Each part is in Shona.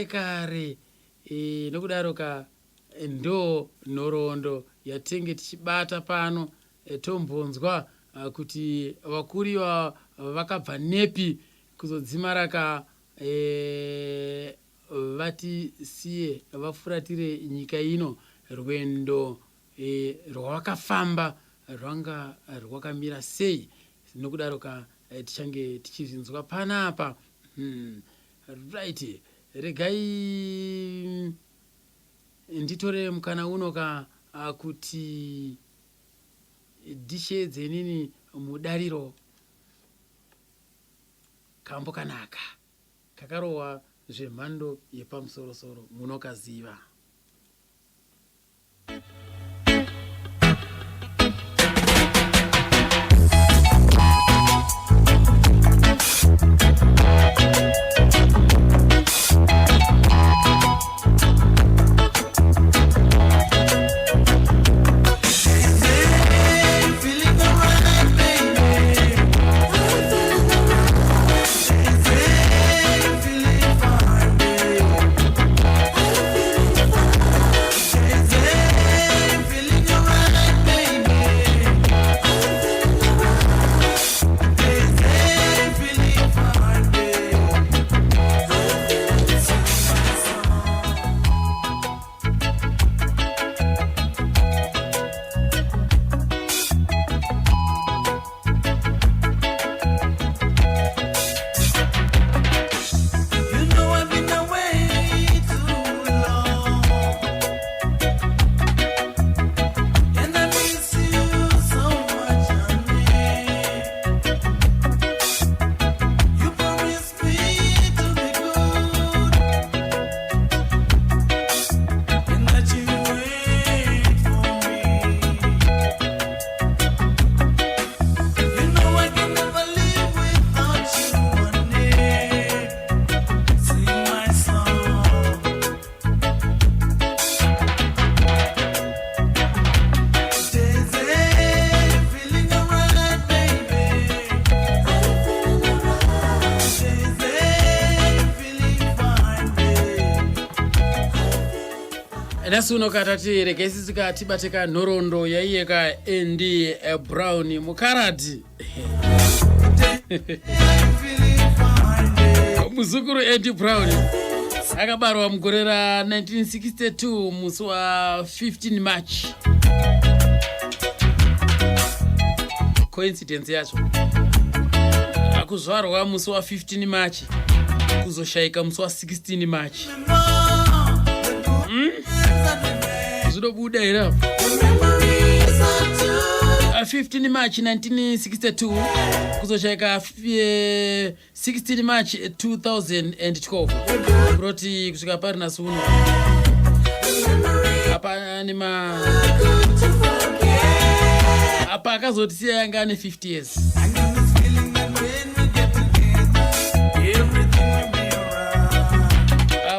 kare kare e, nokudaro ka ndo nhoroondo yatenge tichibata pano e, tombonzwa kuti vakuru ivava vakabva nepi kuzodzimara ka e, vatisiye vafuratire nyika ino rwendo e, rwavakafamba rwanga rwakamira sei nokudaro ka e, tichange tichizvinzwa panapa hmm. Right regai nditore mukana uno ka kuti ndisheedze inini mudariro kambo kanaka kakarohwa zvemhando yepamusorosoro munokaziva. Nhasi uno ka tati regai sisi ka tibate ka nhoroondo yaiye ka Andy eh, Brown mukaradhi muzukuru Andy Brown akabarwa mugore ra 1962 musi wa 15 March coincidence yacho akuzvarwa musi wa 15 March kuzoshaika musi wa 16 March Hmm? Zvinobuda here apa? 15 March 1962 kuzoshaika 16 March 2012 kuroti kusvika pari nhasi uno apa ane ma apa akazotisiya yanga ane 50 years.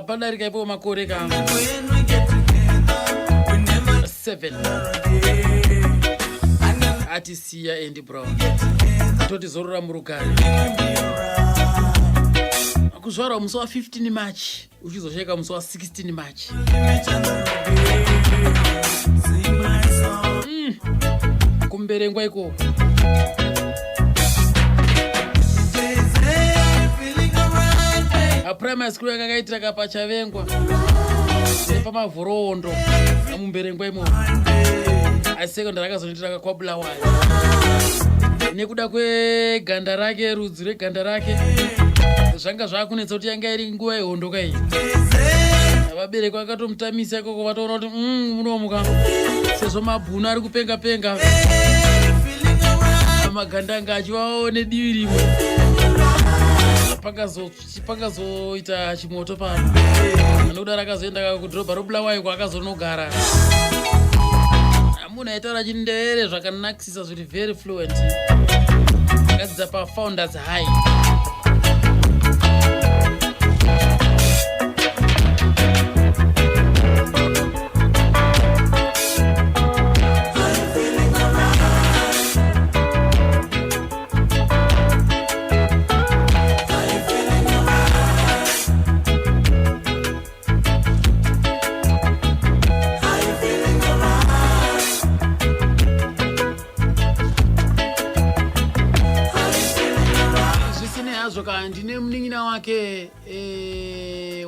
Padarika ipo makore ka 7 atisiya Andy Brown toti zorora murugare kuzvarwa musi wa 15 March uchizoshaika musi wa 16 March. Kumberengwa ikoko. Primary school yakakaitira kapachavengwa nepamavhorondo mumberengwa imomo, asi secondary akazonoitira kwabulawayo nekuda kweganda rake, rudzi rweganda rake zvanga zvakunetsa kuti yanga iri nguva yehondo ka iyi. Vabereki vakatomutamisa ikoko vatoona kuti munomuka sezvo mabhunu ari kupenga penga magandanga achivawo nedivi rimwe pangazoita chimoto pano nokudaro akazoenda kudhorobha robulawayo kwaakazonogara. Munhu aitaura chindevere zvakanakisisa zviri very fluent, akadzidza paFounders High.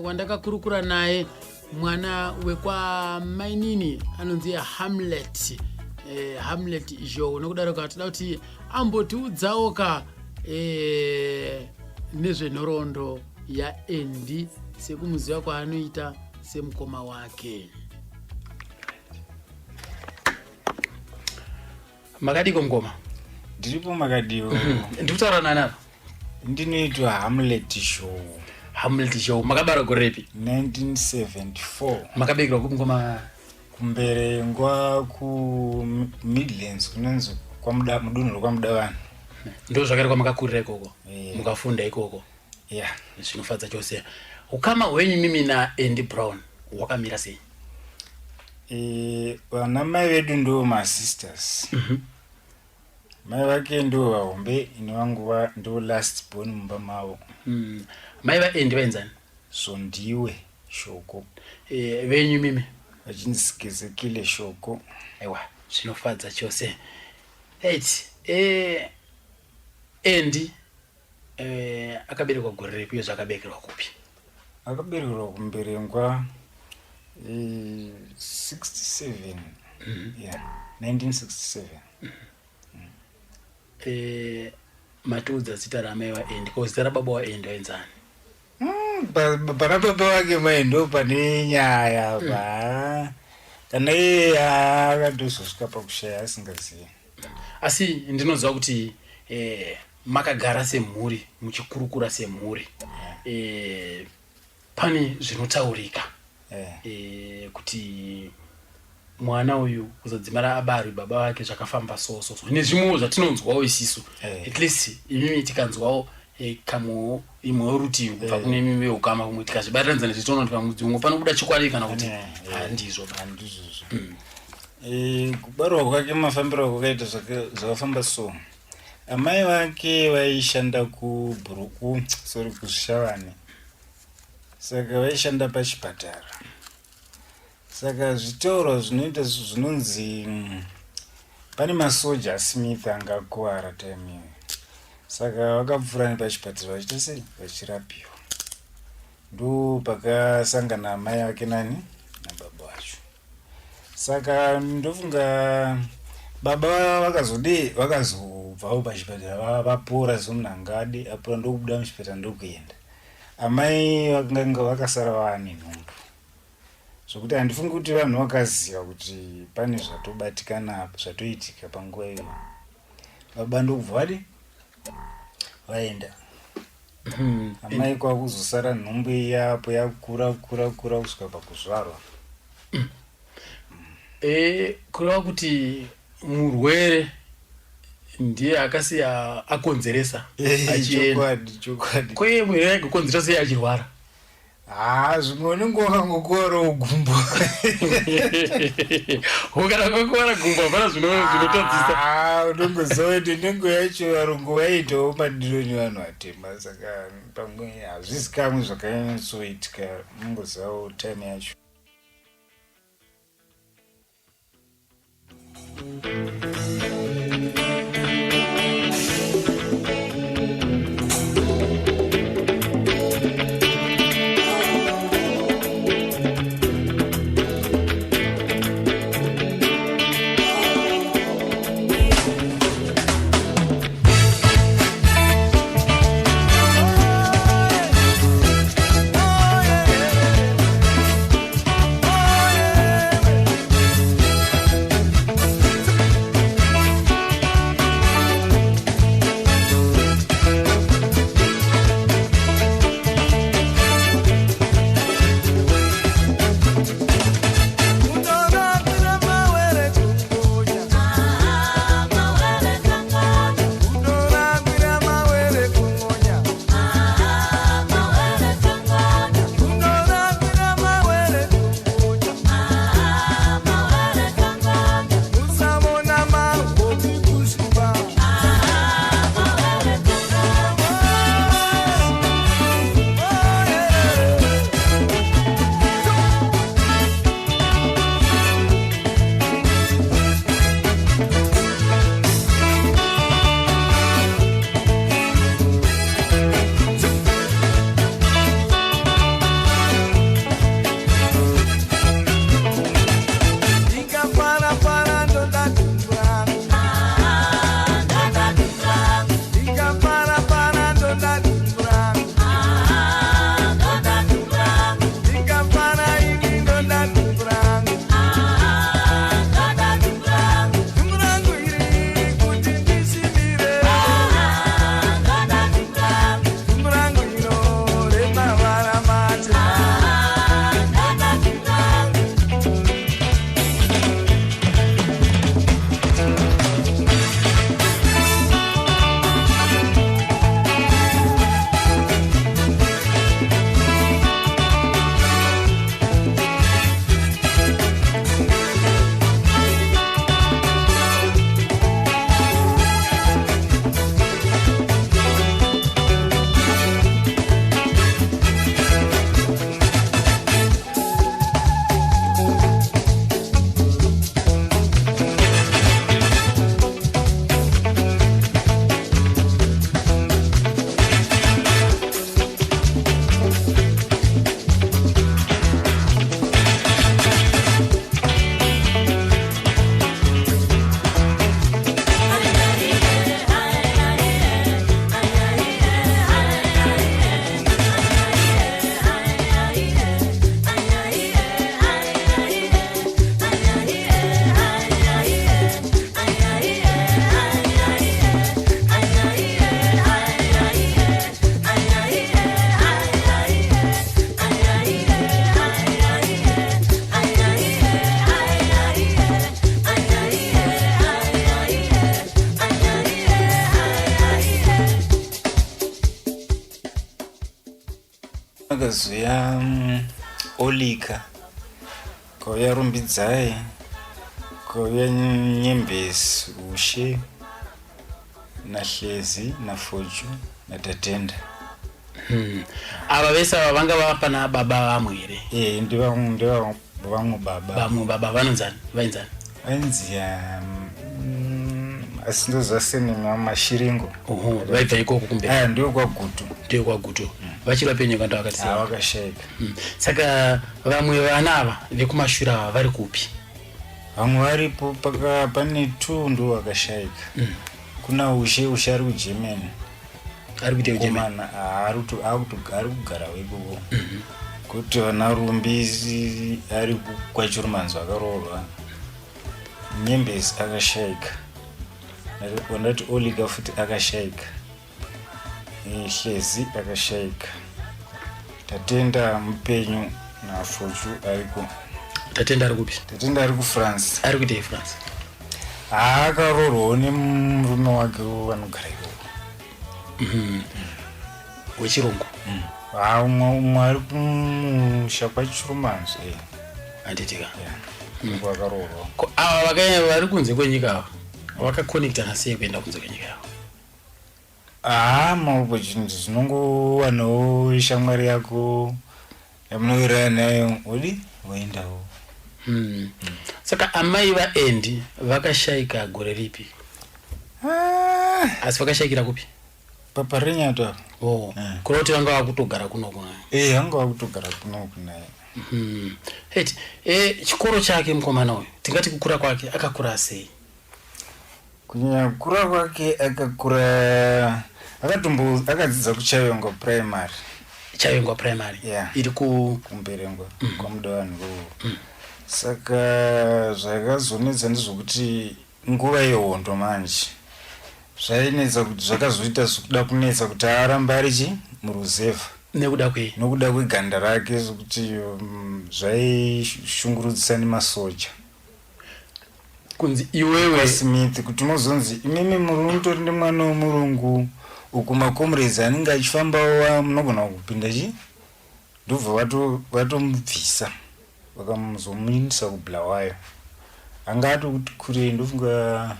wandakakurukura naye mwana wekwamainini anonzi Hamlet, Hamlet Zhou. Nokudaro ka toda kuti ambotiudzawo ka nezvenhoroondo yaAndy sekumuziva kwaanoita semukoma wake. Makadiko mukoma? Ndiripo, makadiwo? Ndikutaura nani apa? Ndinoitwa Hamlet Show. Hamlet Show, makabara gore ripi? 1974. Makabekerwa kupi, mukoma? Kumberengwa, kuMidlands, kunonzi mudunhu rokwaMudavanhu. Ndo zvakare kwamakakurira ikoko? Yeah. Mukafunda ikoko? Ya. Zvinofadza chose. Ukama hwenyu mimi naAndy Brown hwakamira sei? Vana mai vedu ndo masisters. Mai vake ndo vahombe, ine vangu ndo last born mumba mavo. Mai vaAndy vainzani? Zondiwe Shoko. Venyu mimi? Vachinzi Sikezekile Shoko. Aiwa, zvinofadza chose. Right, Andy akaberekwa gore ripi, uyezve akaberekerwa kupi? Akaberekerwa kuMberengwa, 67, yeah, 1967. Matiudza zita ramai vaAndy, ko zita rababa waAndy vainzani? Pana baba vake mai ndo pane nyaya pa kana iye akatozosvika pakushaya asingazivi. Asi ndinoziva kuti makagara semhuri muchikurukura semhuri, pane zvinotaurika kuti mwana uyu kuzodzimara abarwe baba vake zvakafamba so so so, nezvimwewo zvatinonzwawo isisu. At least imimi tikanzwawo kamwewo imwewo rutivi kubva kune imimi veukama, kumwe tikazvibatanidza nezvitoona kuti pamwe dzimwe panobuda chokwadi kana kuti handizvo. Handizvozvo. Kubarwa kwake, mafambiro akwakaita, zvakafamba so: amai vake vaishanda kuBhuruku, sorry, kuZvishavane, saka vaishanda pachipatara. Saka zvitaurwa zvinoita zvinonzi pane masoja aSmith anga akuvara time iyoyo, saka vakapfuura nepachipatara vachiita sei, vachirapiwa. Ndo pakasangana amai vake nani, nababa vacho. Saka ndofunga baba vakazodii, vakazobvawo pachipatara vapora, somunhu anga adi apora, ndokubuda muchipatara ndokuenda. Amai vakanga vakasara vaane nhumbu, zvokuti handifungi kuti vanhu vakaziva kuti pane zvatobatikana apa, zvatoitika panguva iyoyo. Baba ndokubva vadi vaenda, amai kwakuzosara nhumbu iyapo yakura kura kura kusvika pakuzvarwa. Kureva kuti murwere ndiye akasiya akonzeresa achienda? Chokwadi, chokwadi. Kweye murwere aigokonzeresa sei achirwara? Ha, zvimwe unenge wakangokuwarawo gumbo. Kana kwakuwara gumbo hapana zvinotadzisa. Ah, unongoziva kuti nenguva yacho varungu vaiitawo madiro nevanhu vatema, saka pamwe hazvizikamwi zvakanyatsoitika, unongozivawo time yacho. Pakazouya Olika, kauya Rumbidzai, kauya Nyembezi, Ushe naHlezi naFoju naTatenda. Ava vese ava vanga vava pana baba vamwe here? Eh, ndevamwe ndevamwe baba. Vamwe baba vanonzani? Vainzani? Vainzi asi ndoziva senema Mashiringo. Oho, vaibva ikoko kumberi. Aya ndiyo kwaGutu. Ndiyo kwaGutu. Vachiri vapenyu kana vakasiya? Ah, vakashaika. Saka vamwe vana ava vekumashure ava vari kupi? Vamwe varipo, paka pane two ndo vakashaika. Kuna Ushe, Ushe ari kuGermany. Ari kuita kuGermany? Komana ari kugara ikoko. Kuti vana Rumbisi ari kwaChirumanzu akaroorwa. Nyembezi akashaika. Ndati Olika futi akashaika. Hlezi akashaika. Tatenda mupenyu naFochu ariko. Tatenda ari kupi? Tatenda ari kuFrance. Ari kuitei France? Akaroorwawo nemurume wake vanogara ikoko. Wechirungu? Ha, umwe ari kumusha kwaChirumanzu. Handitika. Uko akaroorwa. Ko ava vakaenda vari kunze kwenyika ava vakakonekitana sei kuenda kunze kwenyika yavo? Haa, maopportunity zvinongowanawo shamwari yako yamunowirirana nayo, odi woendawo. Saka amai vaEndi vakashaika gore ripi? Ah, Asi vakashaikira kupi? PaParinyato apa. Oh. Kureva kuti vanga vakutogara kuno kuna? Eh, vanga vakutogara kunoku naye. Eti, chikoro chake mukomana uyu, tingati kukura kwake akakura sei? Kunyanya kukura kwake, akakura akatombo akadzidza kuChayongwa Primary. Chayongwa Primary? Yeah. Iri ku? KuMberengwa, kwaMudavanhu. Saka zvakazonetsa ndezvokuti nguva yehondo manje zvainetsa kuti zvakazoita zvekuda kunetsa kuti arambe ari chi muruzevha. Nekuda kwei? Nokuda kweganda rake, zvokuti zvaishungurudzisa nemasoja. Kunzi iwewe Smith, kuti unozonzi imimi muri mutori nemwana wemurungu, uku macomrades anenge achifambawo, munogona kupinda chi, ndobva vatomubvisa, vakamuzomuindisa kuBulawayo. Anga atokuti kurei, ndofunga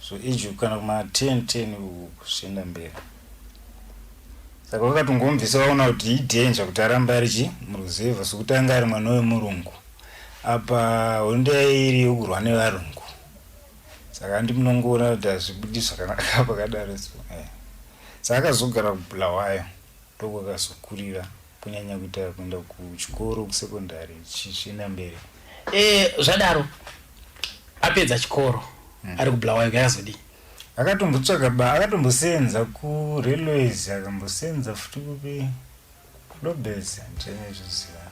zvoage kana kuma 10 10 uku zvichienda mberi. Saka vakatongomubvisa, vaona kuti idanger kuti arambe ari chi muruzevha, sokuti anga ari mwana wemurungu, apa hondo yairi yokurwa nevarungu. Saka handi munongoona kuti hazvibudi zvakanaka pakadaro. So saka akazogara kuBulawayo, ndokwakazokurira kunyanya kuita kuenda kuchikoro kusekondari chichienda mberi. Zvadaro apedza chikoro ari kuBulawayo, yakazodii? Akatombotsvaga ba, akatombosenza kurailways, akambosenza futi kupi, Lobes, handichanyazoziva.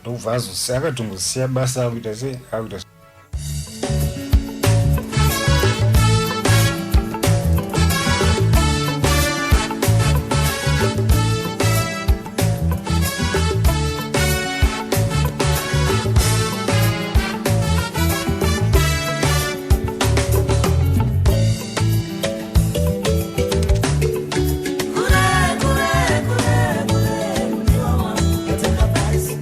Ndokubva azosiya, akatongosiya basa, akuita sei, akuita Kure, kure, kure, mudiwa wangu, kataka pasi.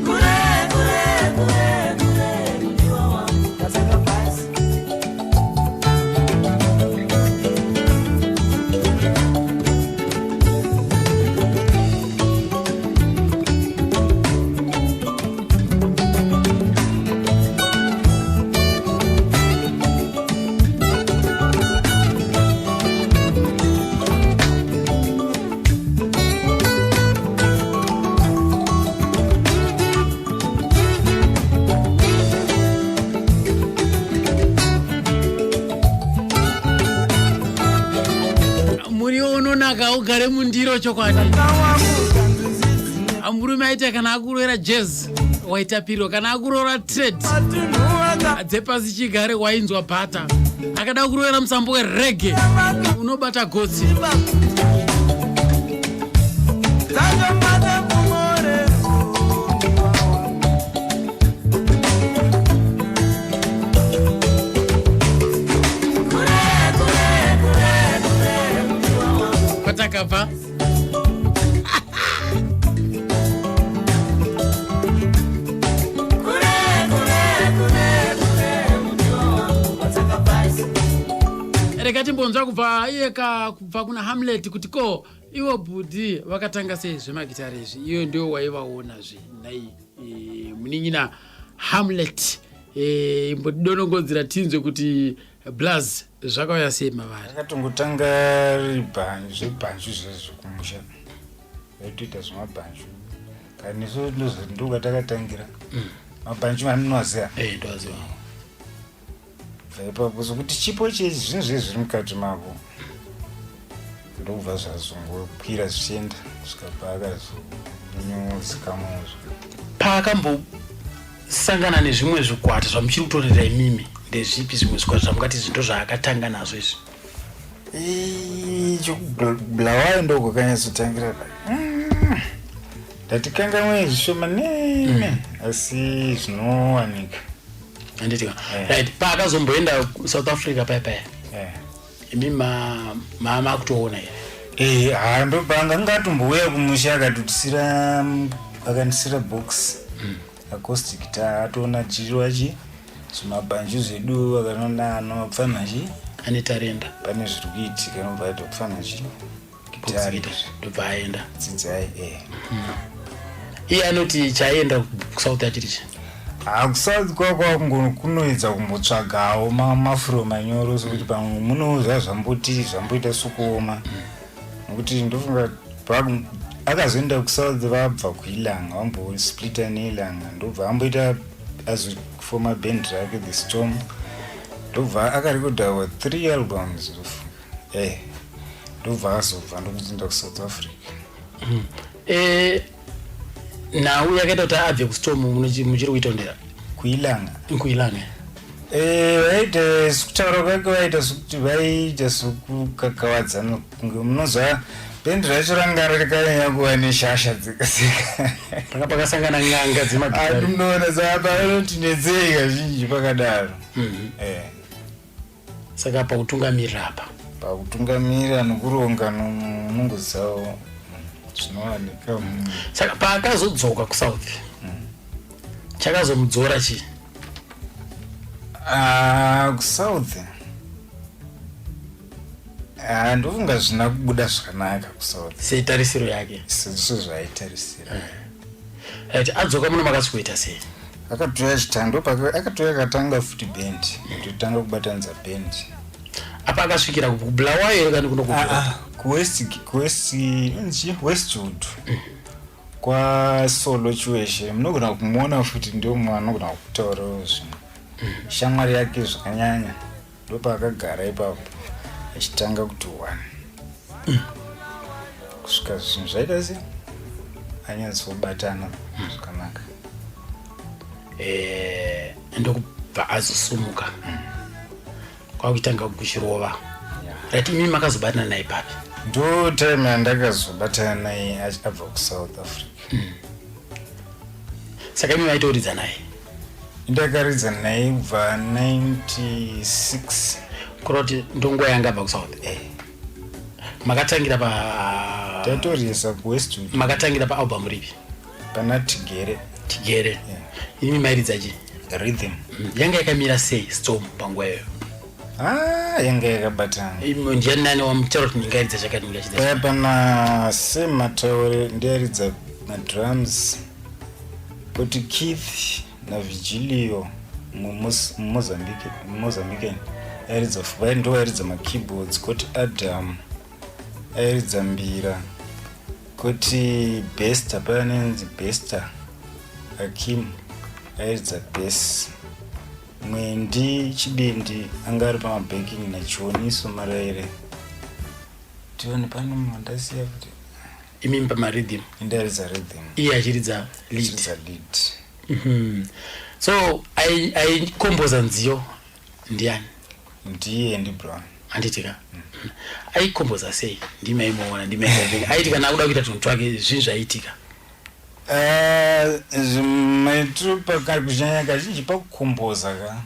Kure, kure, kure, kure, mudiwa wangu, kataka pasi. Muriwo unonaka ugare mundiro chokwadi. Murume aita kana akuroera jazz waitapirwa, kana akuroora trad dzepasi chigare wainzwa bhata, akada kuroera musambo wereggae unobata gotsi. Takamata kumore. Kure, kure. kwatakabva. Rega timbonzwa kubva iyeka kubva kuna Hamlet kuti ko ivo bhudhi vakatanga sei zvemagitare izvi. Iyo ndiyo waivaona zve nhai e, munin'ina Hamlet e, imbodonongodzera tinzwe kuti blaz zvakauya sei mavari. Akatongotanga riri bhanju zvebhanju zvezvo kumusha vaitoita zvemabhanju kana nesu ndokwatakatangira mabhanju aninoaziva. Eh, ndoaziva. Bva ipapo sokuti chipo chechi zvinhu zvee zviri mukati mako ndokubva zvazongokwira zvichienda kusvika paakazonyozikamwa. Paakambosangana nezvimwe zvikwata zvamuchiri kutorera imimi, ndezvipi zvimwe zvikwata zvamungati izvi ndozvaakatanga nazvo izvi? Chokubulawayo ndokwakanyatsotangira. Ndatikangamwe zvishoma nene, asi zvinowanika. Handitika? Right, paakazomboenda South Africa paya paya, imi makutoona here? Eh, ha, ndopanga ngatombouya kumusha akatotisira, akandisira box acoustic guitar, atoona chiriwa chi zvimabhanju zvedu, akanoona anopfanha chi ane tarenda. Pane zviri kuitika, anobva atopfanha chi box gitari. Guitar, ndobva aenda. Dzidzai, eh. Iye anoti chaienda kuSouth achiri chi Ha, kuSouth kwakwa kunoedza kumbotsvagawo mafuro manyoro, sokuti pamwe muno zvamboti zvamboita sokuoma, nokuti ndofunga akazoenda kuSouth vabva kuIlanga, vambosplita neIlanga, ndobva amboita azofoma band rake, The Storm, ndobva akarekodhawa three albums ndofunga, ndobva azobva ndokuzoenda kuSouth Africa. Nhau yakaita kuti abve kuStorm muchiri kuitondera? KuIlanga. KuIlanga. Vaita sekutaura kwake, vaita sekuti vaita sekukakavadzana, kunge munozva bhendi racho ranga rakanyanya kuva neshasha dzekaseka. Panga pakasangana n'anga dzemagitari. Munoona saka panotinetsei kazhinji pakadaro. Saka pakutungamirira apa? Pakutungamira nokuronga nongozivawo zvinowanika. Saka paakazodzoka kuSouth, chakazomudzora chii? Ah, kuSouth, ah, ndofunga zvina kubuda zvakanaka kuSouth. Seitarisiro yake? Sezvo zvaitarisira. Right, adzoka muno makasikuita sei? Akatouya chitando, akatouya akatanga futi band, totanga kubatanidza band. Apa akasvikira kuBulawayo here kana kuno? Ah, ah, kuwest, inzi Westwood, kwaSolo Chiweshe. Munogona kumuona futi, ndio anogona kutaurawo zvinhu, shamwari yake zvakanyanya. Ndopaakagara ipapo achitanga kuti one kusvika zvinhu zvaita se anyatsobatana zvakanaka. Ndokubva azosumuka kwakutanga kuchirova. Right, imi makazobatana naye papi? Ndo time yandakazobatana naye abva kuSouth Africa. Saka imi maitoridza naye? Ndakaridza naye kubva 96. Kureva kuti ndonguva yanga abva kuSouth? Makatangira pa Tatorisa kuWestwood. Makatangira paalbum ripi? Pana Tigere. Tigere. Yeah. Imi mairidza chi? Rhythm. Yanga yakamira sei Storm panguva iyoyo? Ah, yanga yakabatana. Ndiani nani wamutaura kuti ndingaridza chakati, ndingachida? Paya pana Semataure ndiaridza madrums, kuti Keith naVigilio Mozambican airidza, ndo vairidza makeyboards, kuti Adam airidza mbira, kuti Bester paya nenzi Bester Akim airidza bass, Mwendi Chibindi anga ari pamabacking, naChioniso Maraire. Tione pano mandasiya kuti Imimi pamarhythm? Ndairidza rhythm. Iye achiridza lead? Achiridza lead. So aikomboza nziyo ndiani? Ndiye Andy Brown. Handitika aikomboza sei? Ndimi aimuona, ndimi aimuona. Aiti kana akuda kuita tunhu twake, zvinhu zvaiitika? Zvimaitiro kunyanya kazhinji pakukomboza ka.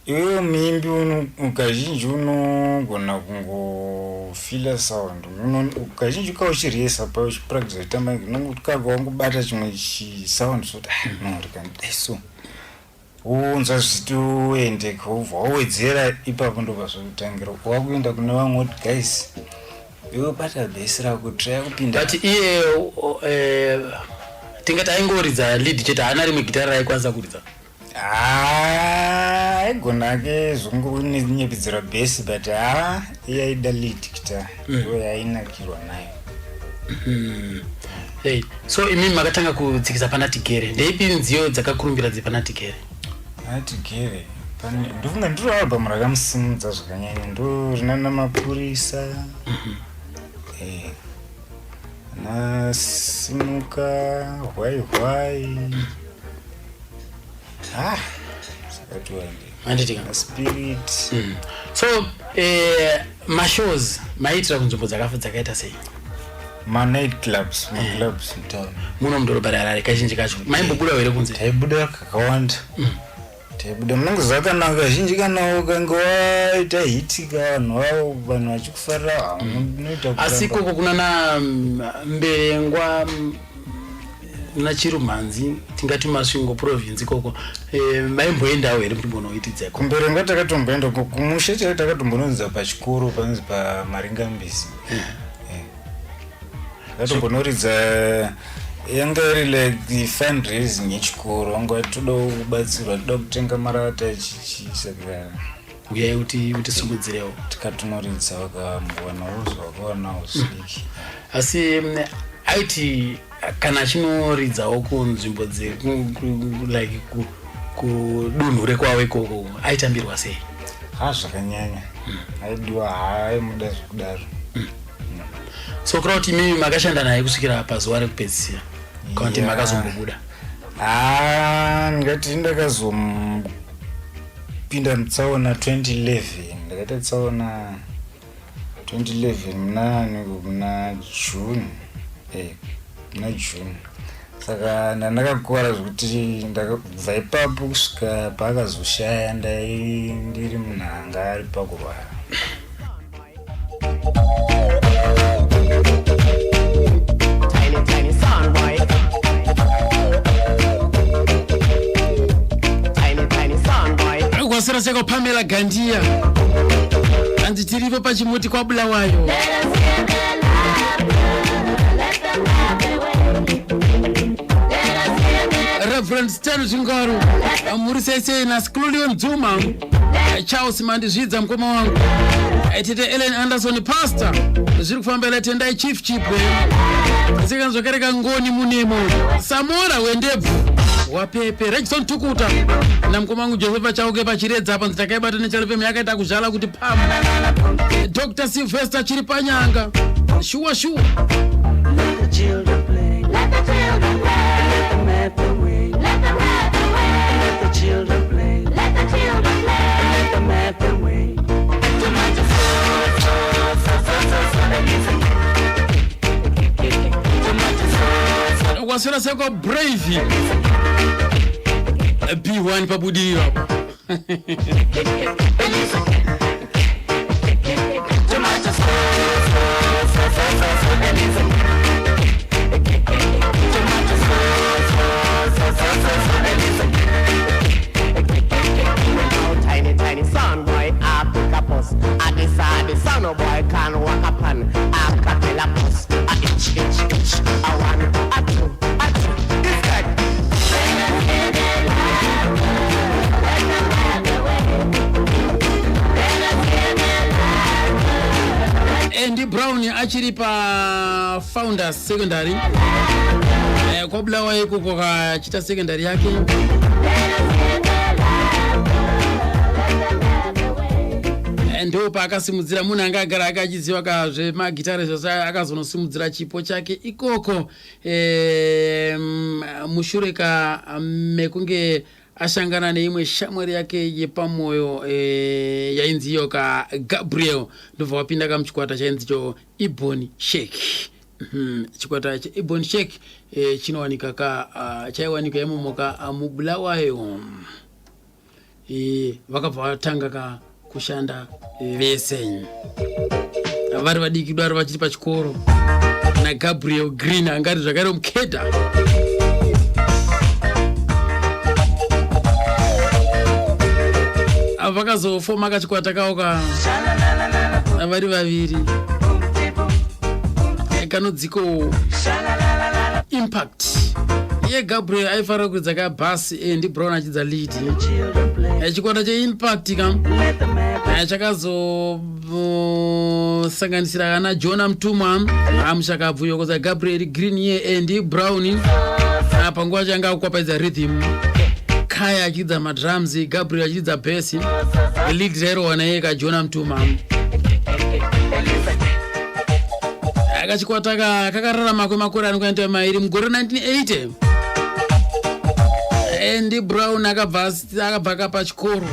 Iwewe muimbi kazhinji unogona kungofila sound. Kazhinji ka uchiriyesa pa uchipractice kutamba unongokaka wangobata chimwe chisound soti ah, no rikandidai so wonzwa zvichitoendeka wobva wawedzera ipapo ndopazvokutangira wakuenda kune vamwe woti guys iwe bata bhesi rako try kupinda. But iye tingati aingoridza lead chete, haana rimwe gitara raaikwanisa kuridza? Ah, aigona ake zvongonyepidzira bhesi, but ha, iye aida lead guitar, ndo yainakirwa nayo. Hey, so imimi makatanga kutsikisa pana Tigere, ndeipi nziyo dzakakurumbira dzepana Tigere? Atigere pane, ndofunga ndiro album rakamusimudza zvakanyanya, ndo rinana Mapurisa, na Simuka, Hwai Hwai, ah, sakati wande. Handitika? Na Spirit. So mashows maiitira kunzvimbo dzakaita sei? Manight clubs, maclubs mutown. Muno mudhorobha reHarare kazhinji kacho maimbobudawo here kunze? Taibuda kakawanda, taibuda. Munongoziva kana kazhinji kana ukange waita hit ka, vanhu vavo, vanhu vachikufarira, unoita Asi ikoko kuna na Mberengwa, naChirumhanzi, tingati Masvingo province ikoko, maimboendawo here muchimbonoitidzeko? KuMberengwa takatomboenda, kumusha chaiyo takatombonoridza pachikoro panonzi paMaringambisi. Takatombonoridza, yanga iri like the fundraising yechikoro, vanga toda kubatsirwa, toda kutenga marata, chichi, saka Uyai kuti utisimudzirewo. Tikatonoridza, vakambowanawo zvavakawanawo zvidiki. Asi aiti kana achinoridzawo kunzvimbo dze like kudunhu rekwavo ikoko, aitambirwa sei? Ha, zvakanyanya, aidiwa, haaimuda zvekudaro. So kureva kuti imimi makashanda naye kusvikira pazuva rekupedzisira, kana kuti makazombobuda? Ha, ndingati ndakazopinda mutsaona 2011. Ndakaita tsaona 2011 muna muna June, muna June. Saka ndandakakuvara zvekuti ndakabva ipapo kusvika paakazoshaya ndai ndiri munhu anga ari pakurwara. Tiny, tiny son boy. Tiny, tiny son boy. Kwasira seko Pamela Gandiya, hanzi tiripo pachimuti kwaBulawayo. Let us give them love, let them have their way. Let us give them Reverend Stan Zvingaro, muri sei sei naSclulion Dzuma, Charles Mandizvidza, mukoma wangu, tete Ellen Anderson, pastor, zviri kufambira. Tendai Chief Chipwe seka zvakare, kangoni munemo Samora wendebvu wapepe, Regison Tukuta namukoma wangu Josefa Chauke pachiredza apa, nzi takaibata nechalefem yakaita kuzvala kuti pam. Dr Sylvester chiri panyanga, shuwa shuwa. Let the children play. Let the children play. Let them have their way. Let them have their way. Let the children play. Let the children play. Let them have their way. Too much so so so so so so listen. Too much so so Kwaswera seko Brave B1 pabudiriro apo. Too much so so so so so so listen. Too much so so so so so so listen. Now tiny tiny son boy a pick a bus. A this a the son boy can walk upon a capella bus. A itch itch itch. A one, a two, a three. This guy. Let us give them love. Let them have their way. Let us give them love. Andy Brown achiri paFounders Secondary, kwaBulawayo ikoko kachita secondary yake. Let us give them love. Let them have their way. Ndo paakasimudzira, munhu anga agara akachiziva kazvemagitare zvose, akazonosimudzira chipo chake ikoko, mushure ka mekunge ashangana neimwe shamwari yake yepamwoyo, yainzi iyo ka Gabriel, ndobva wapinda kamuchikwata chainzi cho Ebony Shake. Chikwata cheEbony Shake chinowanika ka chaiwanika imomo ka muBulawayo. e, vakabva vatanga ka kushanda vese vari vadiki daro vachiri pachikoro nagabriel green anga ari zvakare mukeda ava vakazofoma kachikwata kawo ka vari vaviri kanodziko impact iye gabriel aifarira kuridza ka bas andy brown achidza lead chikwata cheimpact ka chakazosanganisira ana jona mutumwa amushakabvu yokoza gabriel green iye andy brown panguva changa akukwapaidza rhythm kaya achiridza madrums gabriel achiridza bass lead rairohwa naiye kajona mutuma kachikwata ka kakararama kwemakore anokuita mairi mugore 1980 andy brown akabva akabva kapa chikoro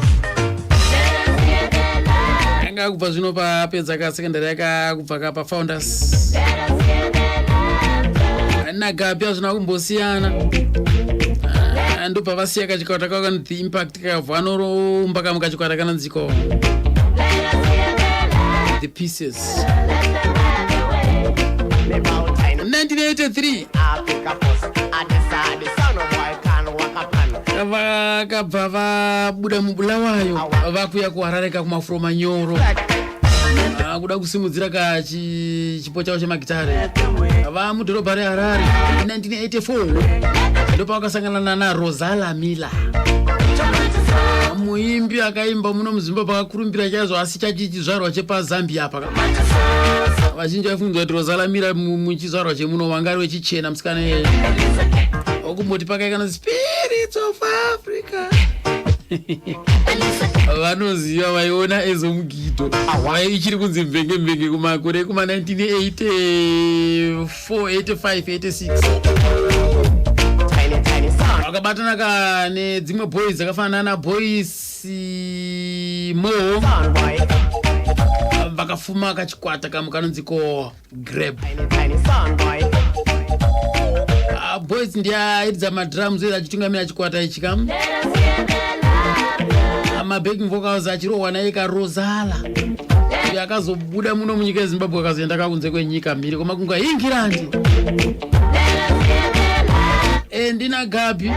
anga kubva zvino papedza kasekondari akakubva kapa founders nagapi hazvina kumbosiyana ah, ndobva vasiya kachikwata kako the impact kakabva anorumba kamwe kachikwata kanonziko the pieces 1983 vakabva vabuda mubulawayo vakuya kuharare kakumafuro manyoro ah, kuda kusimudzira ka chipo chavo chemagitare vamudhorobha reharare 1984 ndopavakasangana nana rosala miller muimbi akaimba muno muzimbabwe akakurumbira chaizvo asi chachi chizvarwa chepazambia apa vazhinji vaifungidzwa kuti rosala miller muchizvarwa chemuno wanga ari wechichena musikana iyeye okumboti pakaikana spirits of africa vanoziva vaiona ezomugido ichiri kunzi mvenge mvenge kumakore ekuma 1984 85 86 vakabatana ka nedzimwe boys dzakafanana naboys mo vakafuma kachikwata kamwe kanonzi ko grab ah, boys ndiye airidza madrums uye achitungamira chikwata ichi kam mabacking vocals achirohwa naye karozala uyo akazobuda muno munyika yezimbabwe akazoenda kakunze kwenyika mhiri kwamakungwa ingirandi endina gabi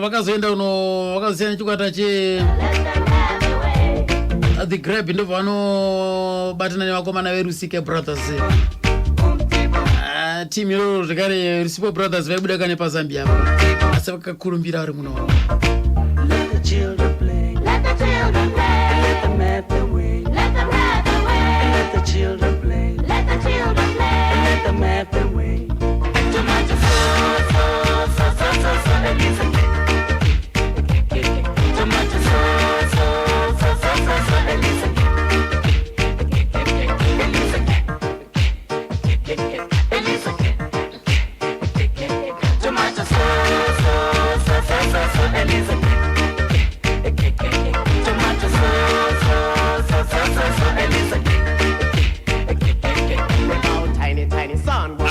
vakazoenda uno vakazosiyana chikwata che the grab ndobva vanobatana nevakomana verusike brothers ah, team iroro zvekare rusipo brothers vaibuda kane pazambia apa asi vakakurumbira vari muno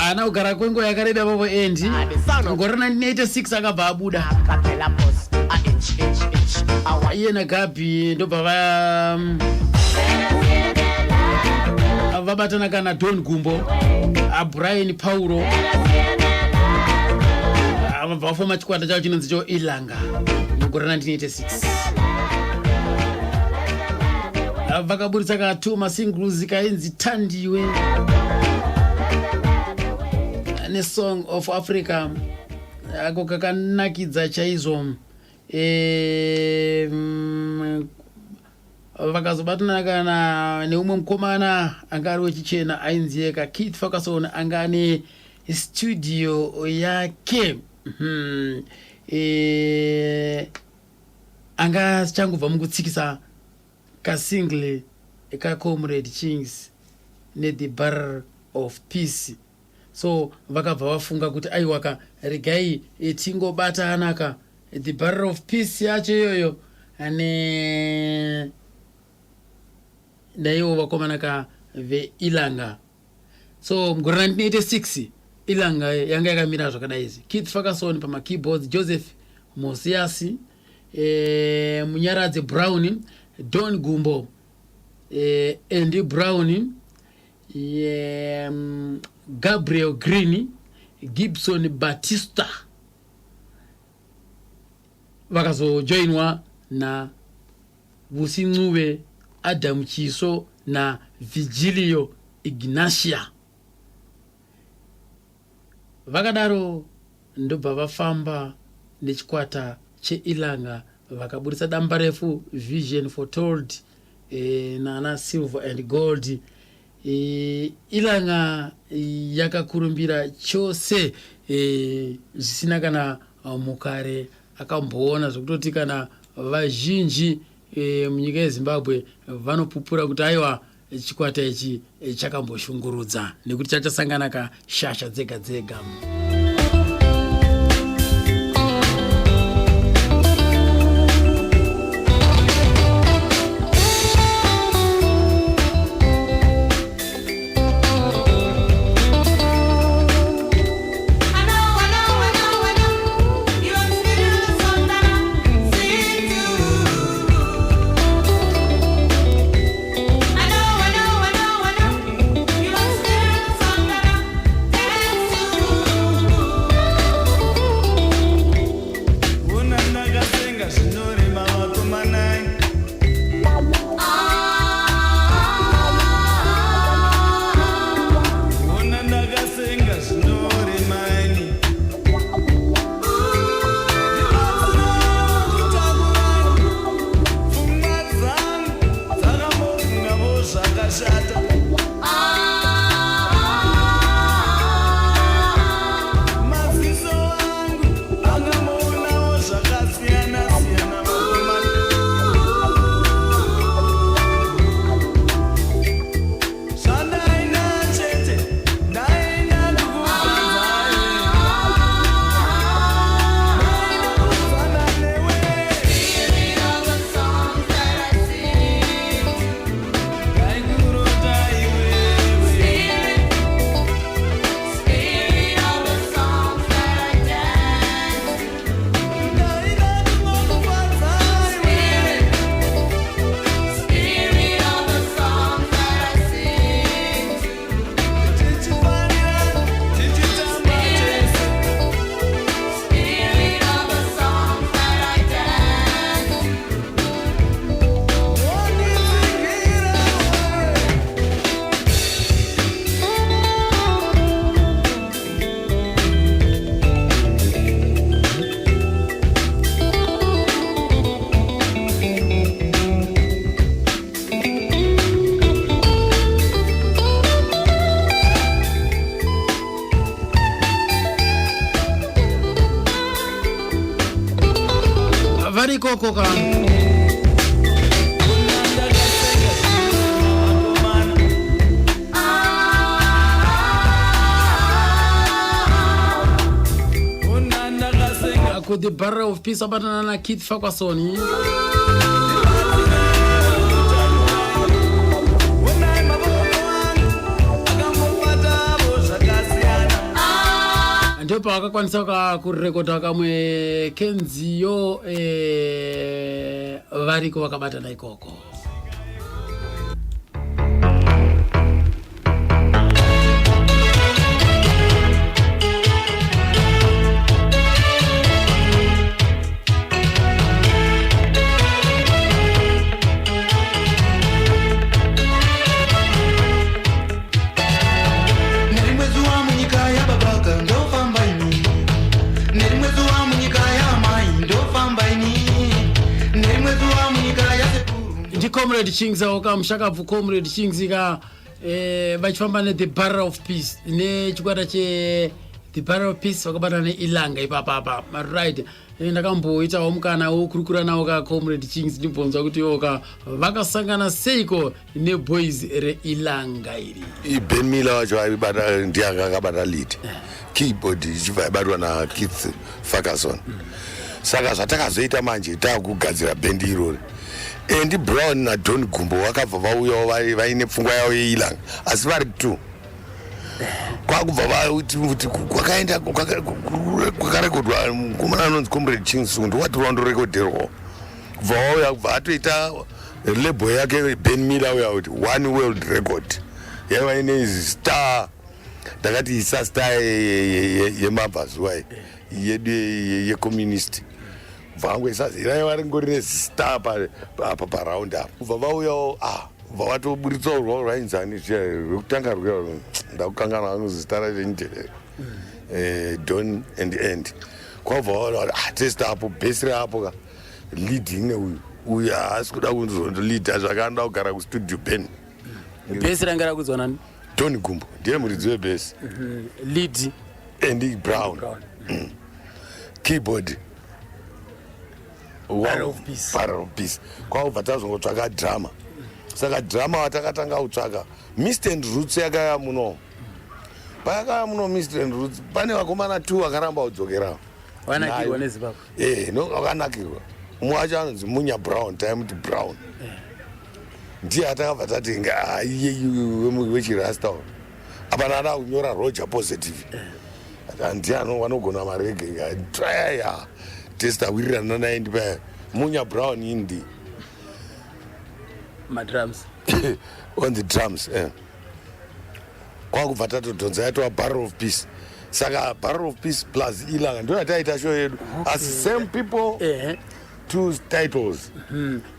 haana kugara kwenguva yakareba popo endi gore 1986 akabva abuda iye nagabhi ndobva va vabatana kana don gumbo abrian pauro vabva vafoma chikwata chavo chinonzi cho ilanga mugore 1986 vakaburitsa ka two masingles kainzi tandiwe nesong of africa ako kakanakidza chaizvo e, vakazobatana kana neumwe mukomana anga ari wechichena ainzi yeka keith ferguson anga ane studio yake hmm. e, anga achangobva mukutsikisa kasingle kacomrade chings nethe bar of peace so vakabva vafunga kuti aiwaka regai tingobatanaka the barrel of peace yacho iyoyo ane ndaiwo vakomana ka veilanga so mugore 1986 ilanga yanga yakamira zvakadai izvi keith ferguson pamakeyboards joseph Mosiasi, e, Munyaradzi Brown, Don Gumbo, e, Andy Brown, e, Gabriel Green, Gibson Batista vakazojoinwa na Vusi Ncube, Adam Chiso na Vigilio Ignatia. Vakadaro ndobva vafamba nechikwata cheIlanga vakaburitsa dambarefu Vision Foretold e, nana Silver and Gold. E, Ilanga yakakurumbira chose e, zvisina kana mukare akamboona zvekutoti kana vazhinji e, munyika yeZimbabwe vanopupura kuti aiwa Chikwata ichi chakamboshungurudza nekuti chachasangana ka shasha dzega dzega. Vari ikoko ka ku the Barrel of Peace abatana na Keith Ferguson. Ndipo pavakakwanisa kurekodha kamwe kenziyo eh, variko vakabatana ikoko. Nerimwe zuva munyika yababaka ndofamba ini, nerimwe zuva munyika yamai ndofamba ini, nerimwe zuva munyika yasekuru. Ndicomrade Chings aoka mushakabvu Comrade Chings ka eh, vachifamba nethe Barrel of Peace nechikwata che the Barrel of Peace vakabatana neIlanga ipapapa. Right, eh, ndakamboitawo mukana wokurukura nawo ka Comrade Chings ndibvonzwa kuti iwo ka vakasangana seiko neboys reIlanga iri. Ben Miller wacho aibata, ndiye anga akabata lead keyboard, ichibva yabatwa naKeith Ferguson. Saka zvatakazoita manje, taakugadzira bhendi irori, Andy Brown naDon Gumbo vakabva vauyawo vaine pfungwa yavo yeIlanga, asi vari two. Kwakubva vauti kuti kwakaenda kwakarekodwa mukomana anonzi Comrade Chinsu, ndokwati rwandorekodherwawo. Kubva wauya, kubva atoita label yake Ben Miller uya, kuti One World Record yaiva ine star. Ndakati isa star yemabvazuva yedu yecommunist. Kubva vangoisa, raiva ringori nestar apa paround apa. Kubva vauyawo, ah, kubva vatoburitsawo rwavo rwainzani zviya rwekutanga rwuya, ndakukanganwa anonzi zita racho ndere Don and End. Kwabva vaona, ah, testa apo bhesi rapo ka leading uyu, uyu haasi kuda kunzondolida zvakaanoda kugara kustudio Ben. Bhesi ranga rakudzwa nani? Tony Gumbo ndiye muridzi webhesi. Lead? Andy Brown. Keyboard? Barrel of Peace. Barrel of Peace. Kwakubva tazongotsvaka drummer. Saka drummer watakatanga kutsvaka, Mist and Roots yakaya muno. Payakaya muno Mist and Roots, pane vakomana two vakaramba kudzokera. Vanakirwa neZimbabwe. Eh, no, vakanakirwa. Umwe wacho anonzi Munya Brown, taimuti Brown. Ndiye atakabva tati iye wechirasta uyu. Apana ada kunyora Roger Positive. Ndiye vanogona mareggae. Try ya. Testa wirirana naye, ndipa Munya Brown indi Madrums. On the drums, eh. Kwakubva tatodhonza yatova Barrel of Peace. Saka Barrel of Peace plus Ilanga ndo yataita show yedu. Asi same people, two titles.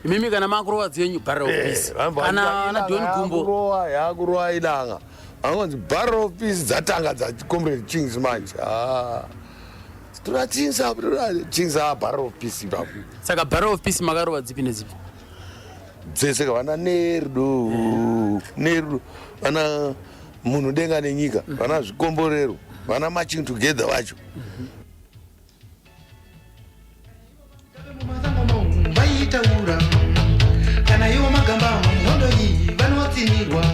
Imimi kana makurova dzenyu Barrel of Peace, kana ana Don Gumbo? Yakurowa, yakurowa Ilanga. Angonzi Barrel of Peace dzatanga dzacomrade Chings manje. Ah. Toda Chings apo, toda Chings a Barrel of Peace ipapo. Saka Barrel of Peace makarova dzipi nedzipi? Dzese, vana Nerudo, Nerudo, vana Munhu Denga Nenyika, vana Zvikomborero, vana Marching Together vacho. Vaitaura kana iwo magamba muhondo iyi vanotsinirwa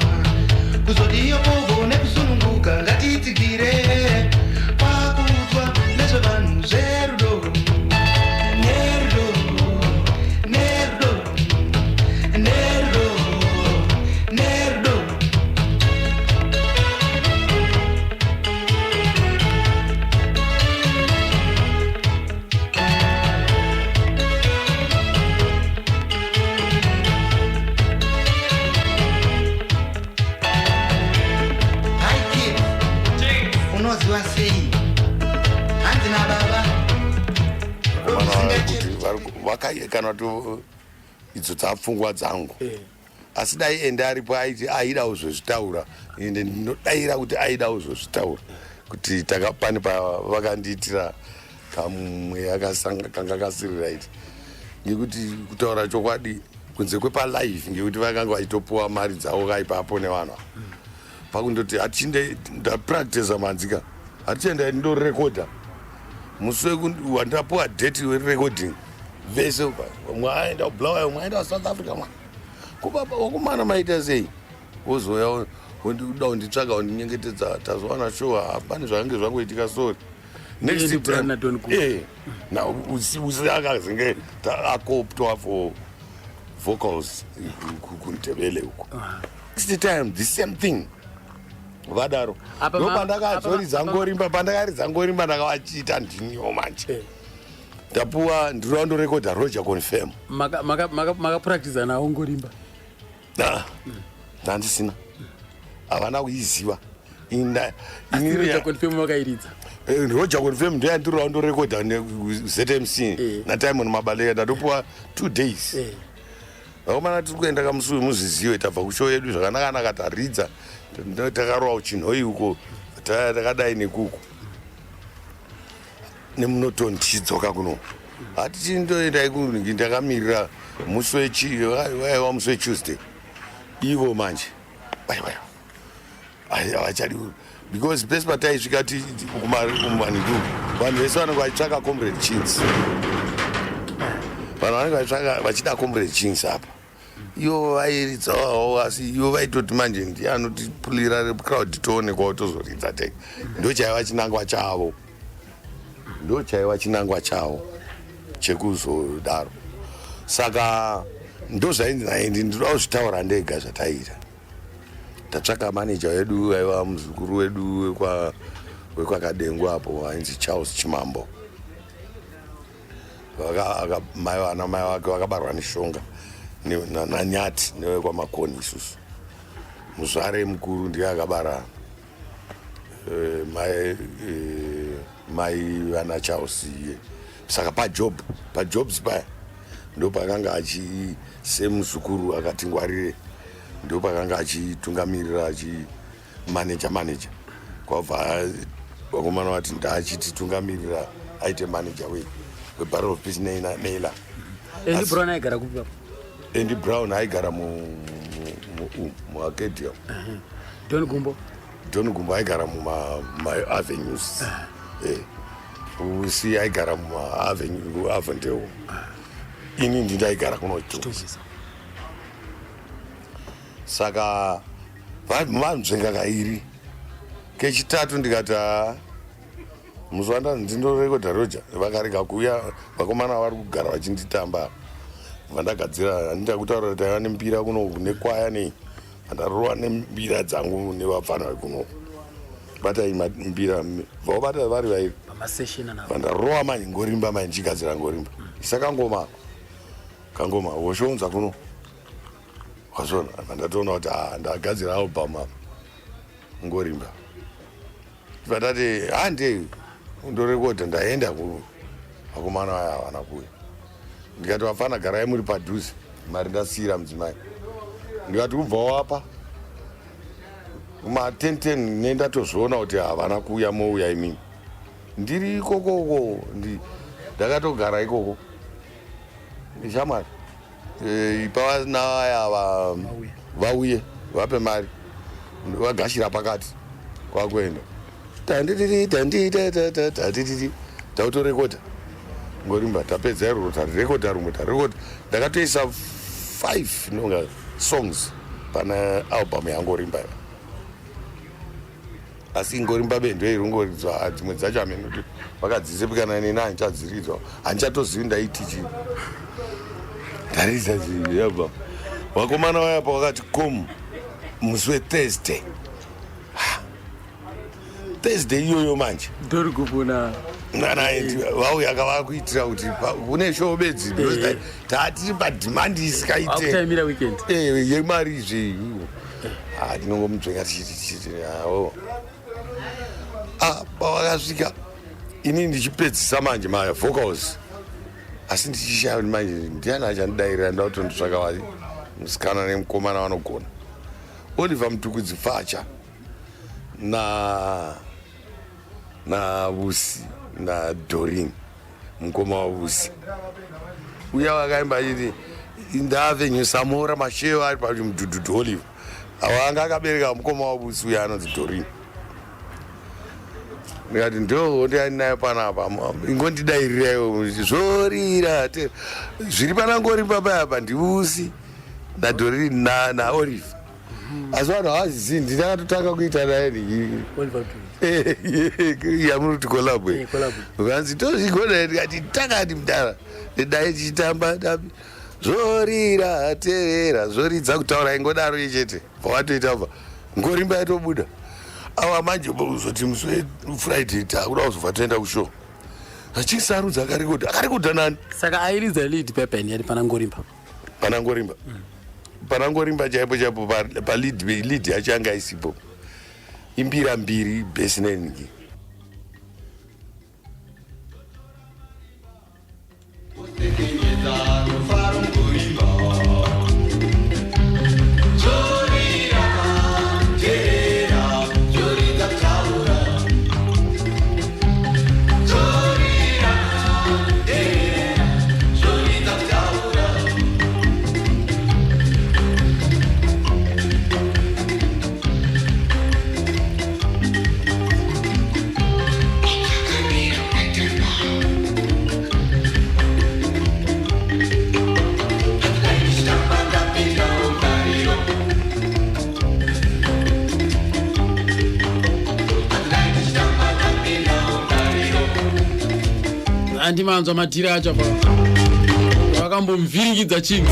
kuzoti iyo povo nekusununguka ngatitsigire kwakudzwa nezvevanhu zverudo, nerudo, nerudo, nerudo, nerudo. Hi kids, unoziva sei hanzi nababa? Vakomana kuti kana kuti idzo dzapfungwa dzangu, asi dai ende aripo aiti aida kuzozvitaura. Ende ndinodayira kuti aida kuzozvitaura kuti pane pavakandiitira kamweya kanga kasiri right, ngekuti kutaura chokwadi, kunze kwepalive, ngekuti vakanga vachitopuwa mari dzavo kaipapo nevanhu ava. Pakundoti hatichinde ndapractisa manzika, hatichienda ndorekodha musi wandapuwa date werecording, vese umwe aenda kuBulawayo, umwe aenda kuSouth Africa. Mwa kubaba wakumana maita sei, wozoya wondida kunditsvaga, wondinyengetedza, tazowana show. Hapane zvakange zvangoitika, sorry. Next Andy Brown time naDon Gumbo. Eh, na usi akazenge akoptwa for vocals kuNdebele uko. Next time the same thing vadaro. Apa Ndo pandakazoridza ngorimba. Pandakaridza ngorimba, ndakavachiita ndiniwo manje. Ndapuwa, ndinoda ndorekodha Roger Confirm. Makapractisa nawo ngorimba? Ah, ndandisina, havana kuiziva. Asi Roger Confirm makairidza? Roger Confirm ndoyandiriwa ndorekodha neZMC naTimon Mabaleka. Ndatopuwa 2 days. Vakomana, tiri kuenda kamusi uyu, muzvizive, tabva kushow yedu zvakanaka-naka, taridza, takarova kuChinhoi uko, takadai nekuku nemunotoni, tichidzoka kuno hatichindoendai kunhingi. Ndakamirira musi wechi waiva musi weTuesday. Ivo manje aiwa, havachadi, because pese pataisvika kumanhingi, vanhu vese vanenge vachitsvaka Comrade Chins. Vanhu vanenge vachitsvaka, vachida Comrade Chins apa. Ivo vairidzawo, asi ivo vaitoti manje ndiye anotipulira crowd, toonekwawo, tozoridza tega. Ndo chaiva chinangwa chavo, ndo chaiva chinangwa chavo chekuzodaro. Saka ndo zvainzi naendi, ndinoda kuzvitaura ndega. Zvataiita. Tatsvaka manager wedu aiva muzukuru wedu wekwaKadengu apo ainzi Charles Chimambo. Mai vana mai vake vakabarwa neshonga nanyati newekwaMakoni. Isusu muzvare mukuru ndiye akabara mai vana Charles iye. Saka pajob, pajobs paya ndopakanga achi semuzukuru akati ngwarire, ndopakanga achitungamirira, achimaneja maneja. Kwabva vakomana vati ndaachititungamirira aite manager weBarrel of Peace neila. Andy Brown aigara kupi papo? Andy Brown aigara muArcadia. Don Gumbo? Don Gumbo aigara mumaavenues. Usi aigara mumaavenue Avondale, ini ndindaigara kunochitungwiza. Saka vanzvenga kairi kechitatu, ndikati haa, musi wanda ndindorekodha Roja, vakarega kuuya vakomana vari kugara vachinditamba. Vandagadzira, handida kutaura kuti taiva nembira kuno nekwaya nei, vandarova nembira dzangu nevapfana vekuno. Batai mbira, vaobata vari vairi. Pamasession anavo. Vandarova manje ngorimba, manje ndichigadzira ngorimba. Isa kangoma, kangoma woshonza kuno, wazvona. Vandatoona kuti ah, ndagadzira album apa ngorimba. Vandati hande ndorekodha, ndaenda ku vakomana vaya havana kuuya. Ndikati vafana, garai muri padhuze, mari ndasiyira mudzimai. Ndikati kubva wapa ma10 10 nendatozviona kuti havana kuuya, mouya imimi. Ndiri ikokoko, ndakatogara ikoko shamwari. Ipa vana vaya vauye vape mari, vagashira pakati kwakuenda tandititi tanditatatatititi, tautorekodha ngorimba. Tapedza iroro, tarekodha rumwe, tarekodha. Ndakatoisa 5 nonga songs pana album yangorimba, asi ngorimba bendo iri ngoridzwa. Dzimwe dzacho hamene kuti vakadzisepi, kana neni handichadziridzwa, handichatozivi ndaiti chii. Ndaridza album, vakomana vaya pavakati kom musi weThursday, Thursday iyoyo manje. Ndori kupona. Vauya kavakuitira kuti kune show bedzi because tatiri pademand isikaite. Akutaimira weekend. Yemari izve. Ah, tinongomudzvenga tichiti tichiti awo. Ah, pavakasvika inini ndichipedzisa manje mavocals, asi ndichishaya kuti manje ndiani achandidairira. Nda kutondotsvaka vari musikana nemukomana vanogona, Oliver Mutukudzi Pfacha na naVusi naDorin, mukoma waVusi uya wakaimba achiti indavenue Samora Machel ari pachi mudhudhudhu. Oliver awa anga akabereka mukoma waVusi uya anonzi Dorin. Ndikati ndo ndiani panapa, ingondidairirai zvorira zviri panangori papa apa, ndiVusi naDorin naOliver, asi vanhu havazizivi. Ndinakatotanga kuita naye yamuri kuti collabo. Vanzi tozvigona, ndikati takati mudara dai tichitamba zvorira terera zvoridza kutaura ingodaro ichete, bvawatoita bva ngorimba yatobuda. Awa manje uzoti musi weFriday takuda kuzobva toenda kushow, achisarudza akarekodha, akarekodha nani? Saka airidza lead pepen yari pana ngorimba? Pana ngorimba, pana ngorimba chaipo chaipo palead, lead yacho yanga isipo, imbira mbiri, bass nengi. Kusekenyedza rufaro ngorimba. Zvorira, teerera, zvoridza kutaura. Zvorira, teerera, zvoridza kutaura. Ndapinda mugariro. Ndapinda mugariro. Handimanzwa madhiri acho apa, vakambomuvhiringidza Chinx.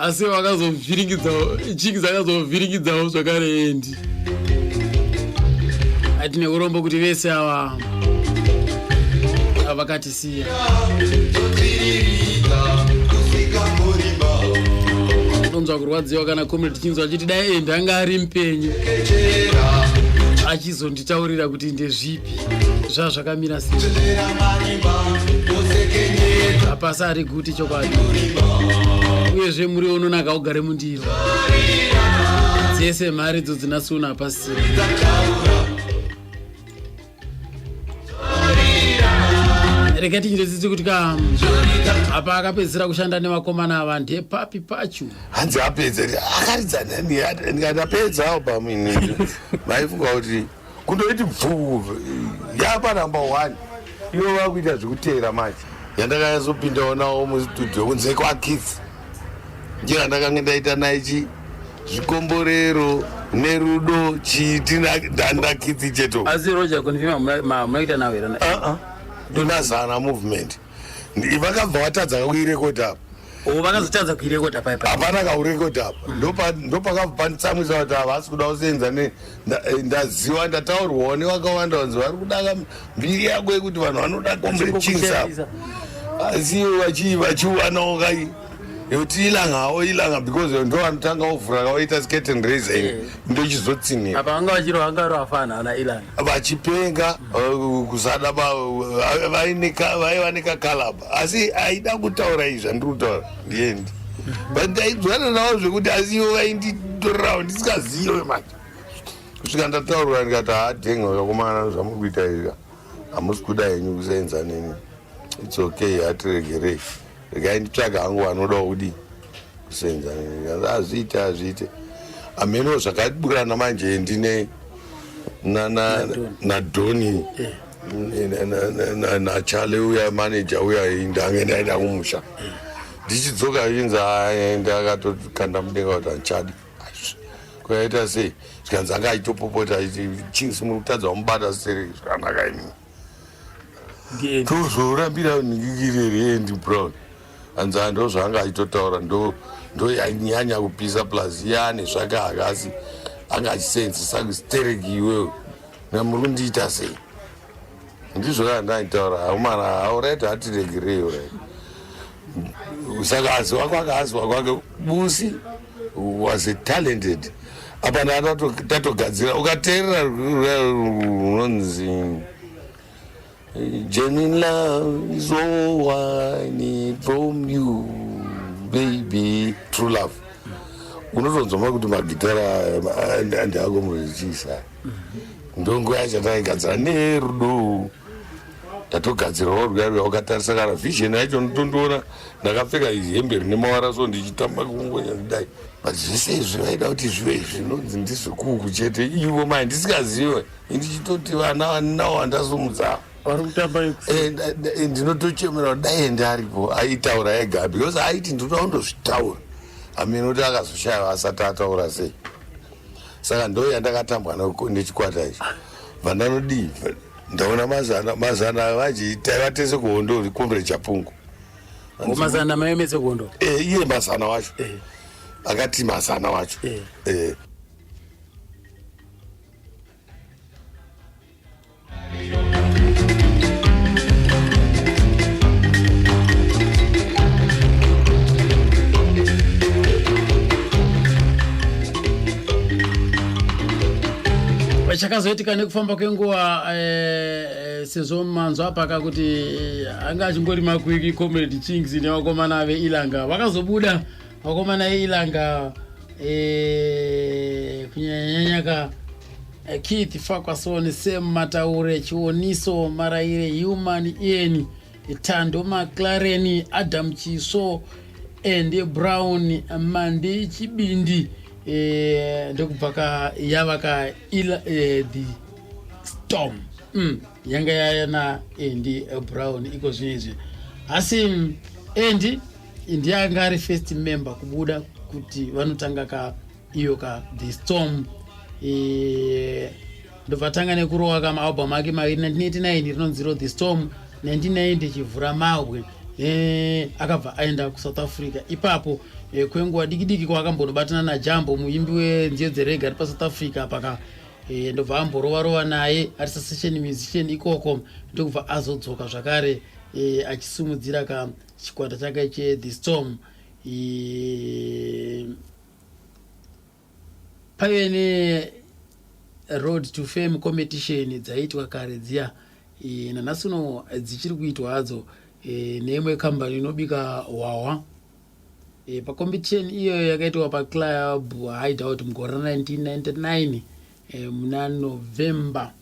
Asi vakazovhiringidzawo, Chingiz akazovhiringidzawo zvakare Andy. Atine urombo kuti vese ava vakatisiya. Unonzwa kurwadziwa kana comrade Chinzo achiti dai Andy anga ari mupenyu achizonditaurira kuti ndezvipi zvazvakamira sei. Hapasi ari guti chokwadi. Uyezve muriwo unonaka ugare mundiro. Dzese mari idzo dzina suna hapasisina. Rega tichite tsitsi kuti ka apa akapedzisira kushanda nevakomana ava ndepapi pacho. Hanzi apedza akaridza nani ndikati apedza album ini. Vaifunga kuti kundoiti bvuu yapa number one ivo vakuita zvekuteera manje. Yandakanyazopindawo nawo mustudio kunze kwaKeith ndiyo yandakange ndaita naye chi zvikomborero nerudo chiti ndaKeith cheto. Asi Roger Confirm munoita nawo here? Uh-uh. Ndonazana movement. Vakabva vatadza kuirekodha apa. Oh, vakazotadza kuirekodha pai pai. Hapana kaurekodha apa. Ndopakabva panditsamwisa kuti havasi kuda kusenza ne ndaziva ndataurwawo nevakawanda vanzi vari kuda mbiri yako yekuti vanhu vanoda comrade Chinx apa. Asi vachiwanawo kai yekuti ilanga hawo ilanga because ndo vanotanga vovhura kawaita skirt and razor ini ndochizotsinira. Apa vanga vachiro vanga vari vafana ana ilanga. Vachipenga kusada vaiva nekakalaba asi aida kutaura izvi zvandiri kutaura ndiendi but ndainzwana navo zvekuti asi ivo vainditorerawo ndisingazive manje kusvika ndataurira ndikati haadhenga vakomana zvamuri kuita izvi hamusi kuda henyu kusenza neni its okay hatiregerei regai nditsvaga hangu vanodawo kudii kusenza neni azviite azviite hameno zvakaburana manje ndine nadhoni nachale uya manager uya ndange ndaenda kumusha ndichidzoka zvinzi ndakatokanda mudenga kuti handichadi kuyaita sei zvikanzi anga achitopopota achiti Chinx muri kutadza kumubata sere zvakanaka imi tozorambira nhingikirere Andy Brown hanzi ndo zvaanga achitotaura ndo ndoyanyanya kupisa plus iye ane zvake hakasi anga achisenzesa stereki iwewe namuri kundiita sei ndizvo kandaitaura haumana aurit hatiregerei urit saka aziwa kwake aziwa kwake Busi was a talented apa ndatogadzira ukateerera runonzi Genuine love is all I need from you baby true love unotonzwa kuti magitara ndeako murichiisa ndonguva yacho taigadzira nerudo ndatogadzirawo rwuya rwuya ukatarisa kana vision yacho unotondiona ndakapfeka hembe rine mavara so ndichitamba kungonya ndidai but zvese izvi vaida kuti zvive zvinonzi ndizvekuku chete ivo mai ndisingazive ndichitoti vana vaninawo vandasumudza vari kutamba ndinotochemera dai ende aripo aitaura ega because aiti ndinoda kundozvitaura amene kuti akazoshaya asati ataura sei saka ndo yandakatambwa nechikwata ichi vandanodii ndaona mazana mazana vachi taiva tese kuhondo comrade Chapungu mazana maemetse kuhondo iye mazana wacho akati mazana wacho Chakazoitika nekufamba kwenguva sezvo manzwa apaka kuti anga achingori makwikwi comrade Chinx nevakomana veIlanga vakazobuda vakomana veIlanga kunyanyanyanya ka Keith Farquharson, Sam Mataure, Chioniso Maraire, Human Ian, Thando McLaren, Adam Chiso and Brown Mandi Chibindi ndokubva ka yava ka ila, the Storm yanga yaya Andy Brown iko zvinezvi asi Andy ndiye anga ari first member kubuda kuti vanotanga ka iyo ka the Storm ndobva tanga nekurowa ka maalbum ake maviri 1989 rinonzi ro the Storm 1990 chivhura mabwe. E, akabva aenda kusouth africa ipapo e, kwenguva diki diki kwaakambondobatana najambo muimbi wenziyo dzerega ari pasouth africa paka e, ndobva amborova rova naye ari sasession musician ikoko ndokubva azodzoka zvakare e, achisumudzira ka chikwata chake che the storm e, paive neroad to fame competition dzaiitwa kare dziya e, nanhasi uno dzichiri kuitwa hadzo e, neimwe kambani inobika hwahwa e, pacompetition iyoyo yakaitwa paclub hideout mugore ra1999 e, muna november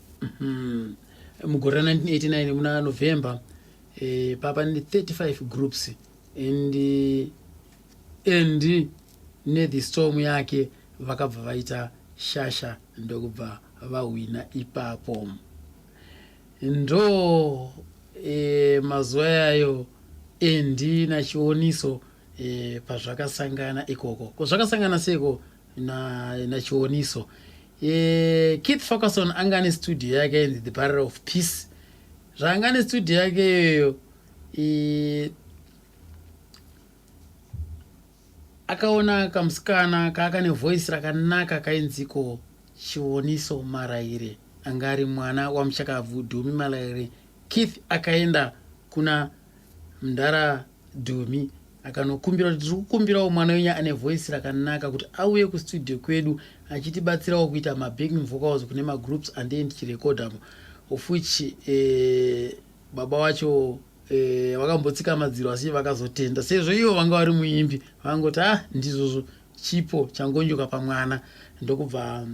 mugore ra1989 muna november e, papa ne35 groups and and nethe storm yake vakabva vaita shasha ndokubva vahwina ipapo ndo e, mazuva yayo Andy nachioniso e, pazvakasangana ikoko ko zvakasangana seiko nachioniso na e, keith ferguson anga ane studio yake inzi the barrel of peace zvaanga ane studio yake iyoyo e, akaona kamusikana kaakane voice rakanaka kainziko chioniso maraire anga ari mwana wamuchakabvu dhumi maraire keith akaenda kuna mndara dhumi akanokumbira kuti tiri kukumbirawo mwana wenyu ane voice rakanaka kuti auye kustudio kwedu achitibatsirawo kuita mabacking vocals kune magroups andei ndichirekodha of which eh, baba wacho eh, vakambotsika madziro asi vakazotenda sezvo ivo vanga vari muimbi vangoti ah ndizvozvo chipo changonyoka pamwana ndokubva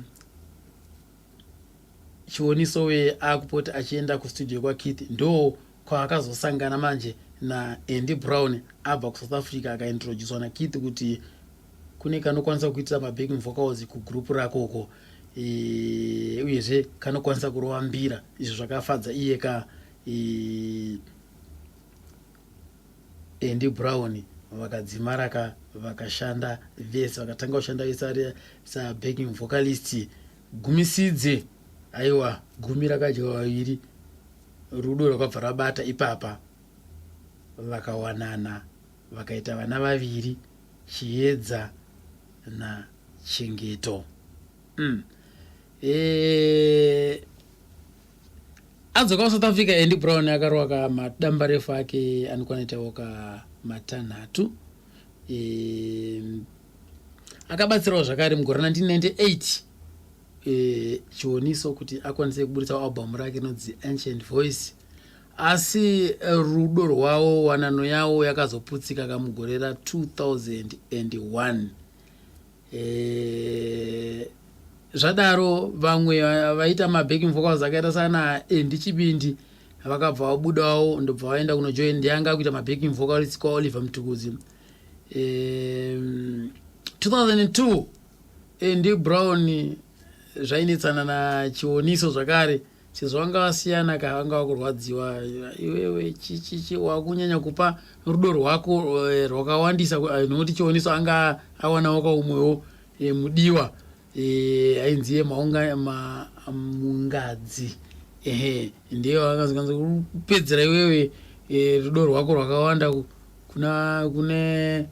chioniso weye akupota achienda kustudio kwakeith ndo kwaakazosangana manje naandy brown abva kusouth africa akaintroducwa nakeith kuti kune kanokwanisa kuitira mabacking vocals kugroup rako uko e, uyezve kanokwanisa kurova mbira izvo zvakafadza iye ka e, andy brown vakadzimaraka vakashanda vese vakatanga kushanda vese ari sabacking vocalist gumisidze aiwa gumi rakadya vaviri rudo rwakabva rabata ipapa vakawanana vakaita vana vaviri chiedza nachengeto mm. e, adzoka kusouth africa andy brown akarova ka madambarefu ake anokwanitawo ka matanhatu e, akabatsirawo zvakare mugore 1998 e, chioniso kuti akwanise kuburitsa album rake rinonzi ancient voice asi rudo rwavo wanano yavo yakazoputsika kamugore ra2001 e, zvadaro vamwe vaita mabacking vocals akaita sana Andy Chibindi vakabva vabudawo ndobva vaenda kunojoin ndiyanga kuita mabacking vocals kwaoliver mutukudzi e, 2002 Andy Brown zvainetsana nachioniso zvakare sezvo vanga vasiyana ka vanga vakurwadziwa iwewe chichichi wakunyanya kupa rudo rwako eh, rwakawandisa eh, nokuti chioniso anga awanawo kaumwewo eh, mudiwa ainziye mungadzi ehe ndiye wakazonzi kupedzera iwewe rudo rwako rwakawanda kuna kune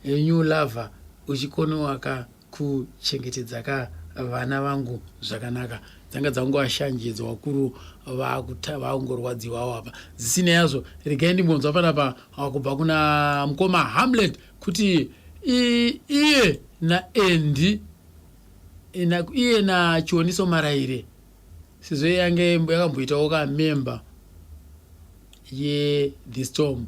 new lover uchikonewa ka kuchengetedza ka vana vangu zvakanaka dzanga dzangova shanje dzavakuru vakungorwadziwawo apa zvisina yazvo regai ndimbonzwa panapa kubva kuna mukoma hamlet kuti iye naandy iye nachioniso maraire sezvo yange yakamboitawo kamemba yethe storm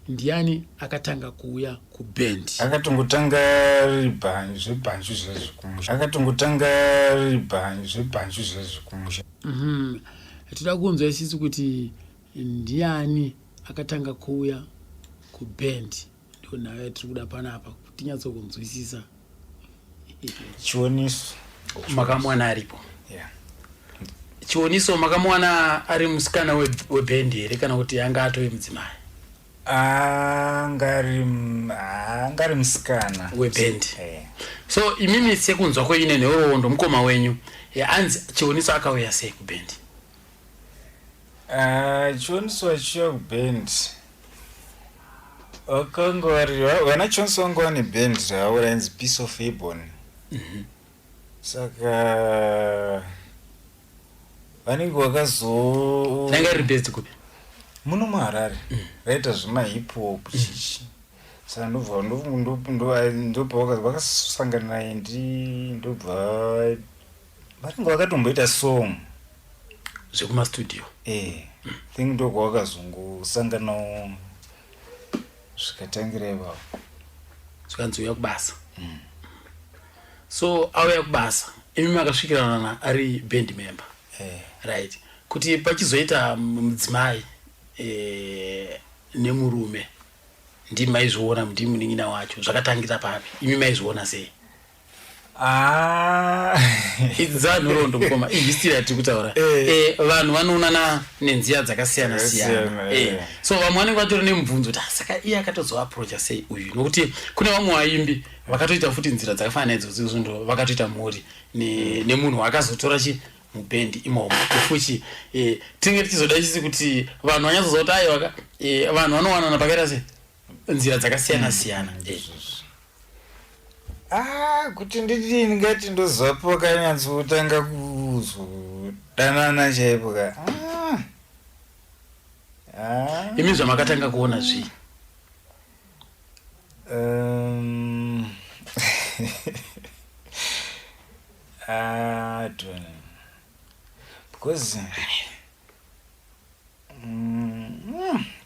ndiani akatanga kuuya kuband akatongotanga riri bhanju zvebhanju zvezvo kumusha akatongotanga riri bhanju zvebhanju zvezvo kumusha Toda kunzwa isisu kuti ndiani akatanga kuuya kuband ndo nhau yatiri kuda panapa kuti tinyatsokunzwisisa Chioniso. Makamuwana aripo? Yeah. Chioniso makamuwana ari musikana webhendi here kana kuti anga atove mudzimai? Angari musikana. Webhendi. Eh. So imimi sekunzwa kwenyu nenhoroondo mukoma wenyu anzi chioniso akauya sei kubhendi? Ah, chioniso achiuya kubhendi Vakanga vari vana Chonso vanga vane band ravo rainzi Peace of Ebony. Saka vanenge vakazo Ranga riri based kupi? Muno muHarare. Raita zvemahip hop chichi. Saka ndobva ndobva vakasangana naye ndi ndobva vanenge vakatomboita song zvekumastudio. Eh, think ndokwavakazongosanganawo zvikatangira ipapo. Zvikanzi uya kubasa. So auya kubasa, imi makasvikirana ari band member. Eh. Right. Kuti pachizoita mudzimai eh, nemurume ndimi maizviona ndimi munin'ina wacho zvakatangira papi imi maizviona sei? Ah. Idzi dzanhoroondo mukoma, ihistory yatiri kutaura. Eh. Eh, vanhu vanoonana nenzira dzakasiyana siyana. Dzakasiyana, Eh. eh. So vamwe vanenge vatori nemubvunzo kuti "Ah, saka iye akatozoaprocha sei uyu nokuti kune vamwe vaimbi vakatoita futi nzira dzakafanana naidzodzo ndo vakatoita mhuri nemunhu wakazotora chi mubhendi imomo fuchi eh, tinenge tichizoda chisi kuti vanhu vanyatsoziva kuti aiwa ka eh, vanhu vanowanana pakaita sei nzira dzakasiyana siyana eh. Ah, kuti nditi ndingati ndozivapo vakanyatsotanga kuzodanana chaipo ka. Ah. Ah. Imi zvamakatanga kuona zvii? I don't know. Because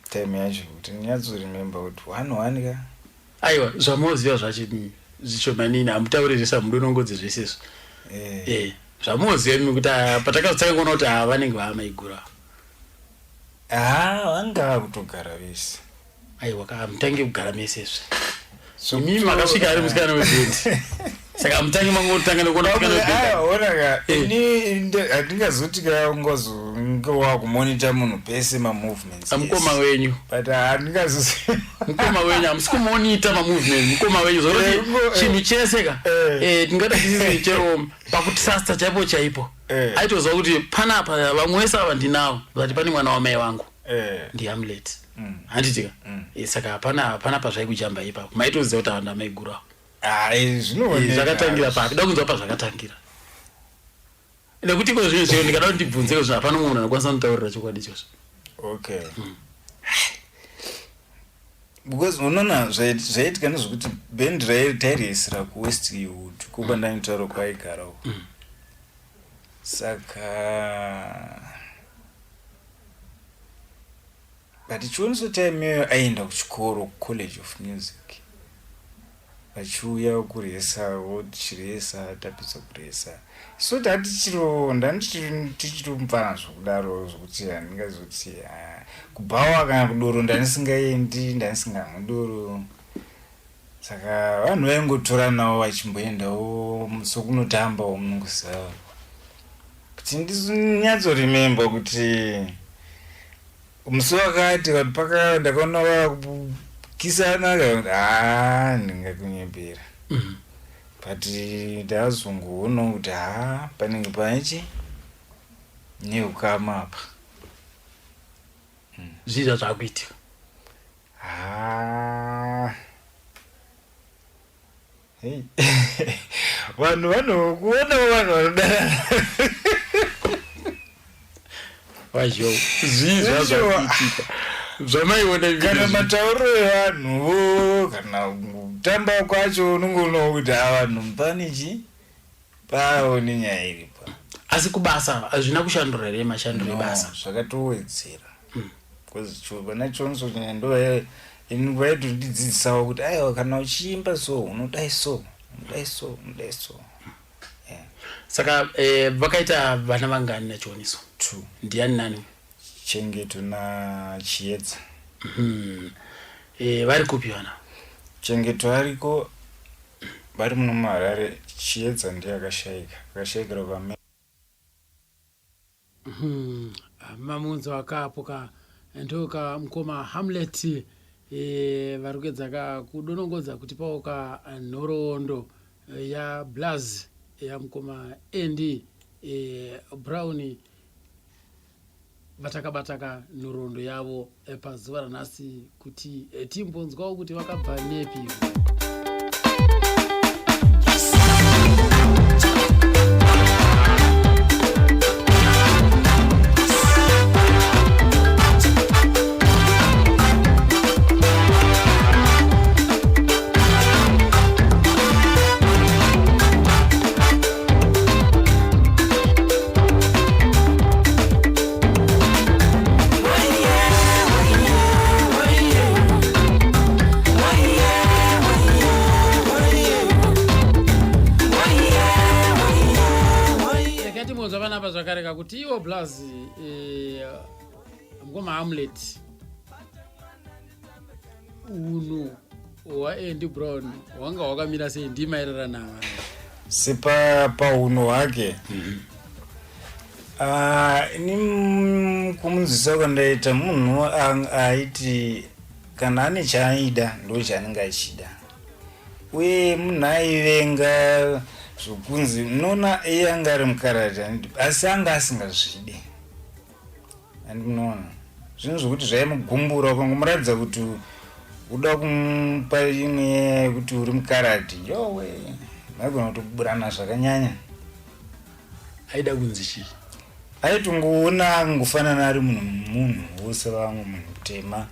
time yacho kuti ndinyatsoremember kuti one one ka. Aiwa, zvamoziva zvacho zvishomanini, hamutauri zvese, hamudonongodze zvese izvo. Eh. Eh, zvamoziva imi kuti ah, patakazotanga kuona kuti ah, vanenge vaamaiguru ava. Ah, vanga vakutogara vese. Aiwa ka, hamutange kugara mese izvi. Imi makasvika ari musikana webhendi. Saka hamutange mangotanga nekuona musikana webhendi. Ona ka, Eh. ini handingazoti ka ungazonge wakumonita munhu pese mamovements. Mukoma Yes. wenyu. But handingazozi. Mukoma wenyu hamusi kumonita mamovement mukoma wenyu zvoroti Eh, eh. chinhu chese ka Eh. eh, tingati tisisi chero pakutrasta chaipo chaipo Eh. aitoziva kuti panapa vamwe vese ava ndinavo but pane mwana wamai vangu Eh. ndiHamlet handitika Eh, saka hapana hapana pazvaikujamba ipapo maitoziva kuti ava ndamaiguru avo. Hai, zvinooneka. Eh, zvakatangira papi? Da kunzwa pazvakatangira nekuti iko zvinhu zveo ndikada kuti ndibvunze iko zvinhu hapana mumwe munhu anokwanisa kunditaurira chokwadi ichozvo. Okay. Because unoona zvaiitika ndezvekuti band tairiisira kuWestwood kukwandanotaura kwaigara uko. Saka but Chioniso time iyoyo aienda kuchikoro kuCollege of Music vachiuya kuresa vochiresa tapedza kuresa so tatichiro ndani tichiri mupfana zvokudaro zvokuti handingazoti ah, kubhawa kana kudoro ndanisingaendi ndanisingamwi doro saka vanhu vaingotoranawo vachimboendawo sokunotambawo munongoziva kuti ndinyatsoremember kuti musi wakati kuti paka ndakaona vakukisana ha ndingakunyepera but ndazongoonawo kuti ha panenge panechi neukama apa. Zvii zvazvakuitika? Ha, hey. Vanhu vanokuonawo vanhu vanodanana. Vazho zvii zvazvakuitika zvamaiona? Kana matauriro evanhuwo kana kutamba kwacho unongoonawo kuti ha vanhu pane chi pawo nenyaya iripo. Asi kubasa hazvina kushandura here mashandiro ebasa? Zvakatowedzera because vana Chonso nyanya ndo ini vaitotidzidzisawo kuti aiwa kana uchiimba so unodai so unodai so unodai so. Saka eh, vakaita vana vangani naChioniso? Two. Ndiani nani? Chengeto naChiedza. Eh, vari kupi vana? Chengeto ariko vari muno muHarare. Chiedza ndiye akashayika akashayikira kuAmerica. Mamunzo akapo ka ndoka mukoma Hamlet e, vari kuedza ka kudonongodza kuti pawo ka nhoroondo yablaz yamukoma Andy e, Brown. Vatakabataka nhoroondo yavo eh, pazuva ranhasi kuti eh, timbonzwawo kuti vakabva nepi. Regai timbonzwa panapa zvakare kakuti iwo blaz eh, mukoma Hamlet unhu hwaAndy Brown hwanga hwakamira sei ndimaererana vanhu sepa paunhu hwake Ah, ini kumunzwisa kwandaita munhu aiti kana ane chaaida ndo chaanenge achida uye munhu aivenga zvokunzi unoona iye anga ari mukarati asi anga asingazvidi and munoona zvinhu zvokuti zvaimugumbura ukangomuratidza kuti uda kumupa imwe yekuti uri mukarati yowe maigona kutoburana zvakanyanya. Aida kunzi chii? Aitongoona akangofanana ari munhu munhu wose vamwe munhu mutema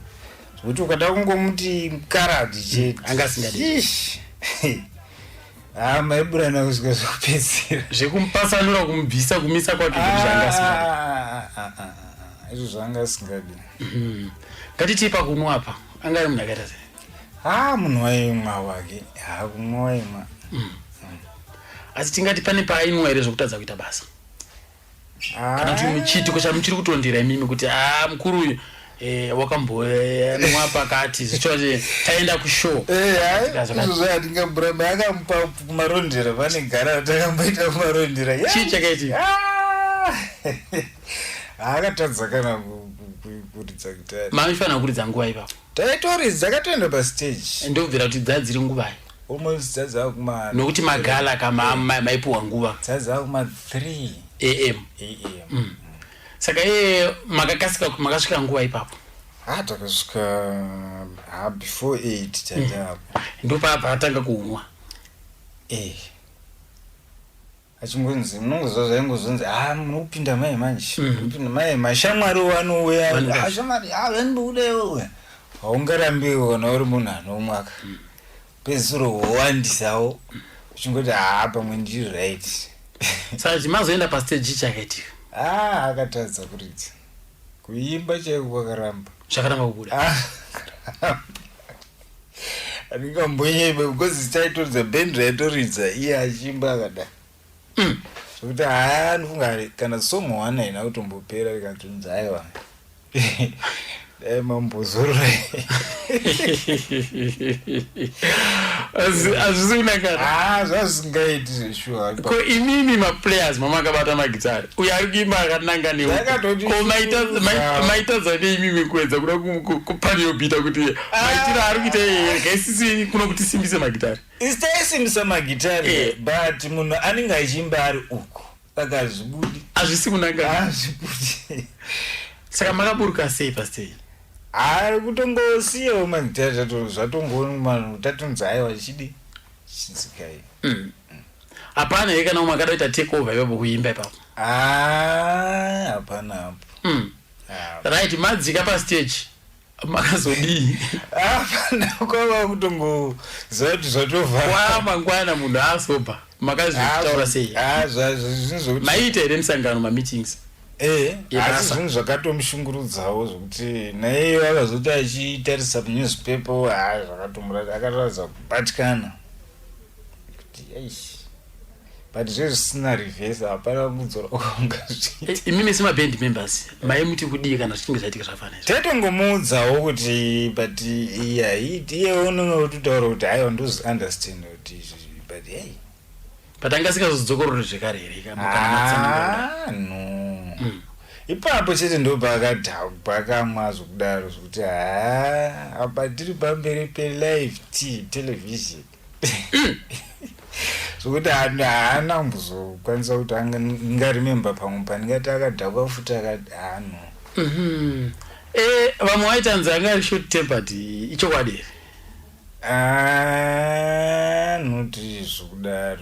zvekuti ukada kungomuti mukarati chete anga asingadi. Haa maiburana kusvika zvekupedzisira. Zvekumupatsanura kumubvisa kumisa kwake kuti zvanga asingadi. Ah, ah, ah, ah, izvo zvanga asingadi. Ngatitii pakunwa apa anga ari munhu akaita sei? Haa munhu waimwa wake haa kumwa waimwa. Asi tingati pane paainwa here zvekutadza kuita basa? Kana kuti chiitiko chamuchiri kutondera imimi kuti haa mukuru uyu eh, wakambonwa pakati zvichoti taenda kushow. Eh, izvozvo hatingamburamba akamupa kumarondera pane gara takamboita kumarondera. Chii chakaitika? Ah! Akatadza kana kuridza gitari. Maifanira kuridza nguva ipapo. Taitoridza akatoenda pastage. Ndobvira kuti dzadziri nguvai? Almost dzadzava kuma nokuti magala ka maipuwa nguva. Dzadzava kuma 3 am. Am. Saka iye makakasika makasvika nguva ipapo. Ha takasvika ha before 8 tatapo. Ndopapa atanga kunwa. Eh. Achingonzi munongozwa zvaingozonzi ha munopinda mai manje. Munopinda mai mashamwari wanouya. Vanouya. Ha shamwari ha vandibuda iwewe. Haungarambiwo kana uri munhu anomwaka. Pedzisiro wowandisawo uchingoti haa pamwe ndiri right. Saka chimazoenda pastage chii chakaitika? Ah akatadza kuridza. Kuimba chaiko kwakaramba. Zvakaramba kubuda. Ah, akaramba. Handingambonyebe because taitoridza band raitoridza iye achiimba akadai. Zvekuti haa ndofunga kana song one haina kutombopera rikatonzi aiwa. Dai mambozorora. Hazvisi kunakana. Ah zvazvisingaiti zveshuwa. Ko imimi maplayers mamakabata magitari uyo ari kuimba akananga newe Zvakatoti ko shungurudza. maitadza neimimi kuedza kuda kupaniyobhita kuti maitiro ari kuita iye gaisisi kuno kuti simbise magitari. Isu taisimbisa magitari Eh. but munhu anenge achiimba ari uku saka hazvibudi. Hazvisi kunangana. Hazvibudi. Saka makaburuka sei pastage? Ari kutongosiyawo magitari zvatongoona tatonzi aiwa chidi chidzikai. Hapana here kana umwe akada kuita take over ipapo kuimba ipapo? Ah, hapana hapo. Ah. Right, madzika pastage makazodii? Hapana kwava kutongoziva kuti zvatovhara. Kwa mangwana munhu asobva makazvitaura sei? Ah, zvinhu zvokuti Maiita here misangano mameetings? Eh, Yebasa. asi zvinhu zvakatomushungurudzawo zvokuti naiye akazoti achitarisa newspaper ha zvakatomura akataridza kubatikana kuti eish but zvezvisina reverse hapana kudzora kwaungazviita. Imimi semaband members maimuti kudii kana zvichinge zvaitika zvakafanana izvo? Taitongomuudzawo kuti but iya iye unenge uchitotaura kuti aiwa ndozviunderstand kuti izvi but hey. But anga asingazodzokorori zvekare here kana matsanangura? Ah, no. Ipapo chete ndo pakamwa zvokudaro zvokuti haa apa tiri pamberi pelive t television zvokuti haana kumbozokwanisa kuti angaremember pamwe pandingati akadhakwa futi akati haa no. Mm-hmm. Eh, vamwe vaita nzi anga ari short tempered ichokwadi here? Ah, noti zvokudaro.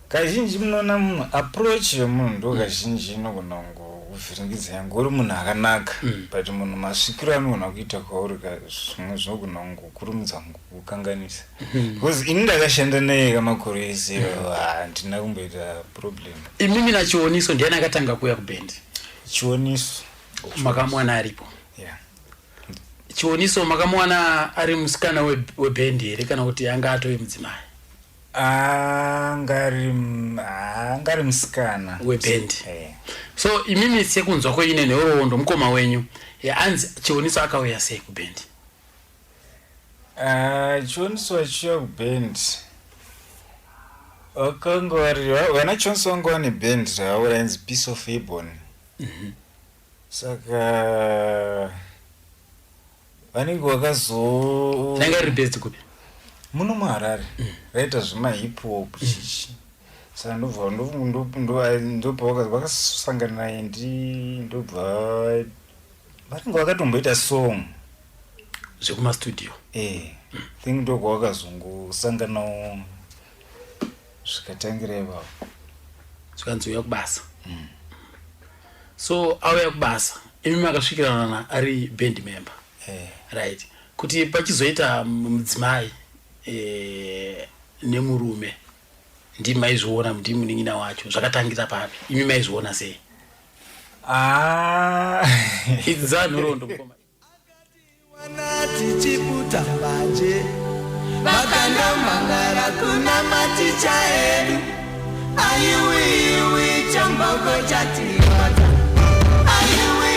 Kazhinji munoona munhu approach yemunhu ndo kazhinji inogona kungokuvhiringidza yange uri munhu akanaka but munhu masvikiro anogona kuita kwauri ka zvimwe zvinogona kungokurumidza kukanganisa because ini ndakashanda naye kamakore ese handina kumboita problem. Imimi naChioniso ndiani akatanga kuuya kubhendi? Chioniso. Makamuwana aripo? Yeah. Chioniso makamuwana ari musikana webhendi here kana kuti anga atove mudzimai? Anga ari musikana webhendi. So imimi sekunzwa kwenyu nenhoroondo mukoma wenyu anzi Chioniso akauya sei kubhendi? Ah, Chioniso achiuya kubhendi vakanga vari vana Chioniso vanga vane bhendi ravo rainzi Peace of Ebony. Saka vanenge vakazo Ranga riri based kupi? Muno muHarare. Raita zvemahip hop chichi. Saka ndobva ndobva vakasangana naye ndi ndobva vanenge vakatomboita song zvekumastudio. Eh, think ndokwavakazongosanganawo zvikatangira ipapo. Zvikanzi uya kubasa. So auya kubasa imi makasvikirana ari band member. Right. Kuti pachizoita mudzimai nemurume ndimi maizviona ndimi munin'ina wacho zvakatangira papi imi maizviona sei? Ah. Idzi dzanhoroondo mukoma. Tichiputa mbanje vakandomangara kuna maticha edu aiwiiwi chamboko chatiwata aiwi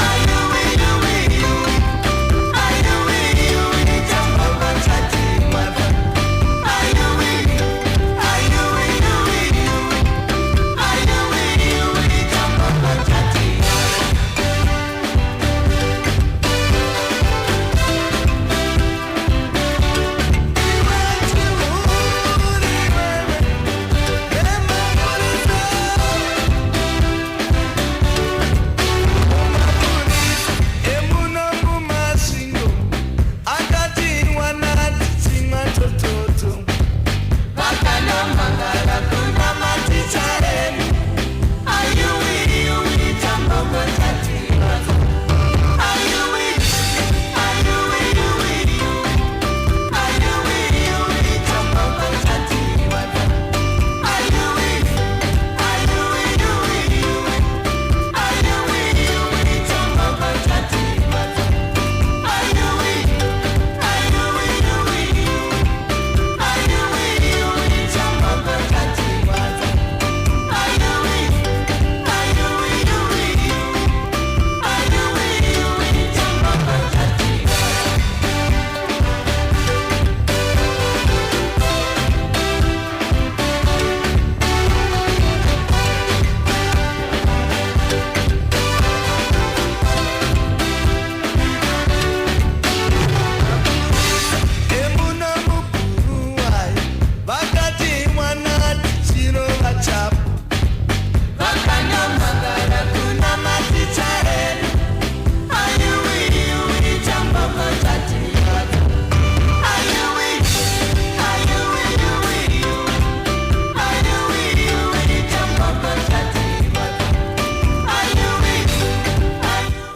aiwiiwi aiwiiwi chamboko chatiwata aiwi aiwiiwi aiwiiwi chamboko chatiwata.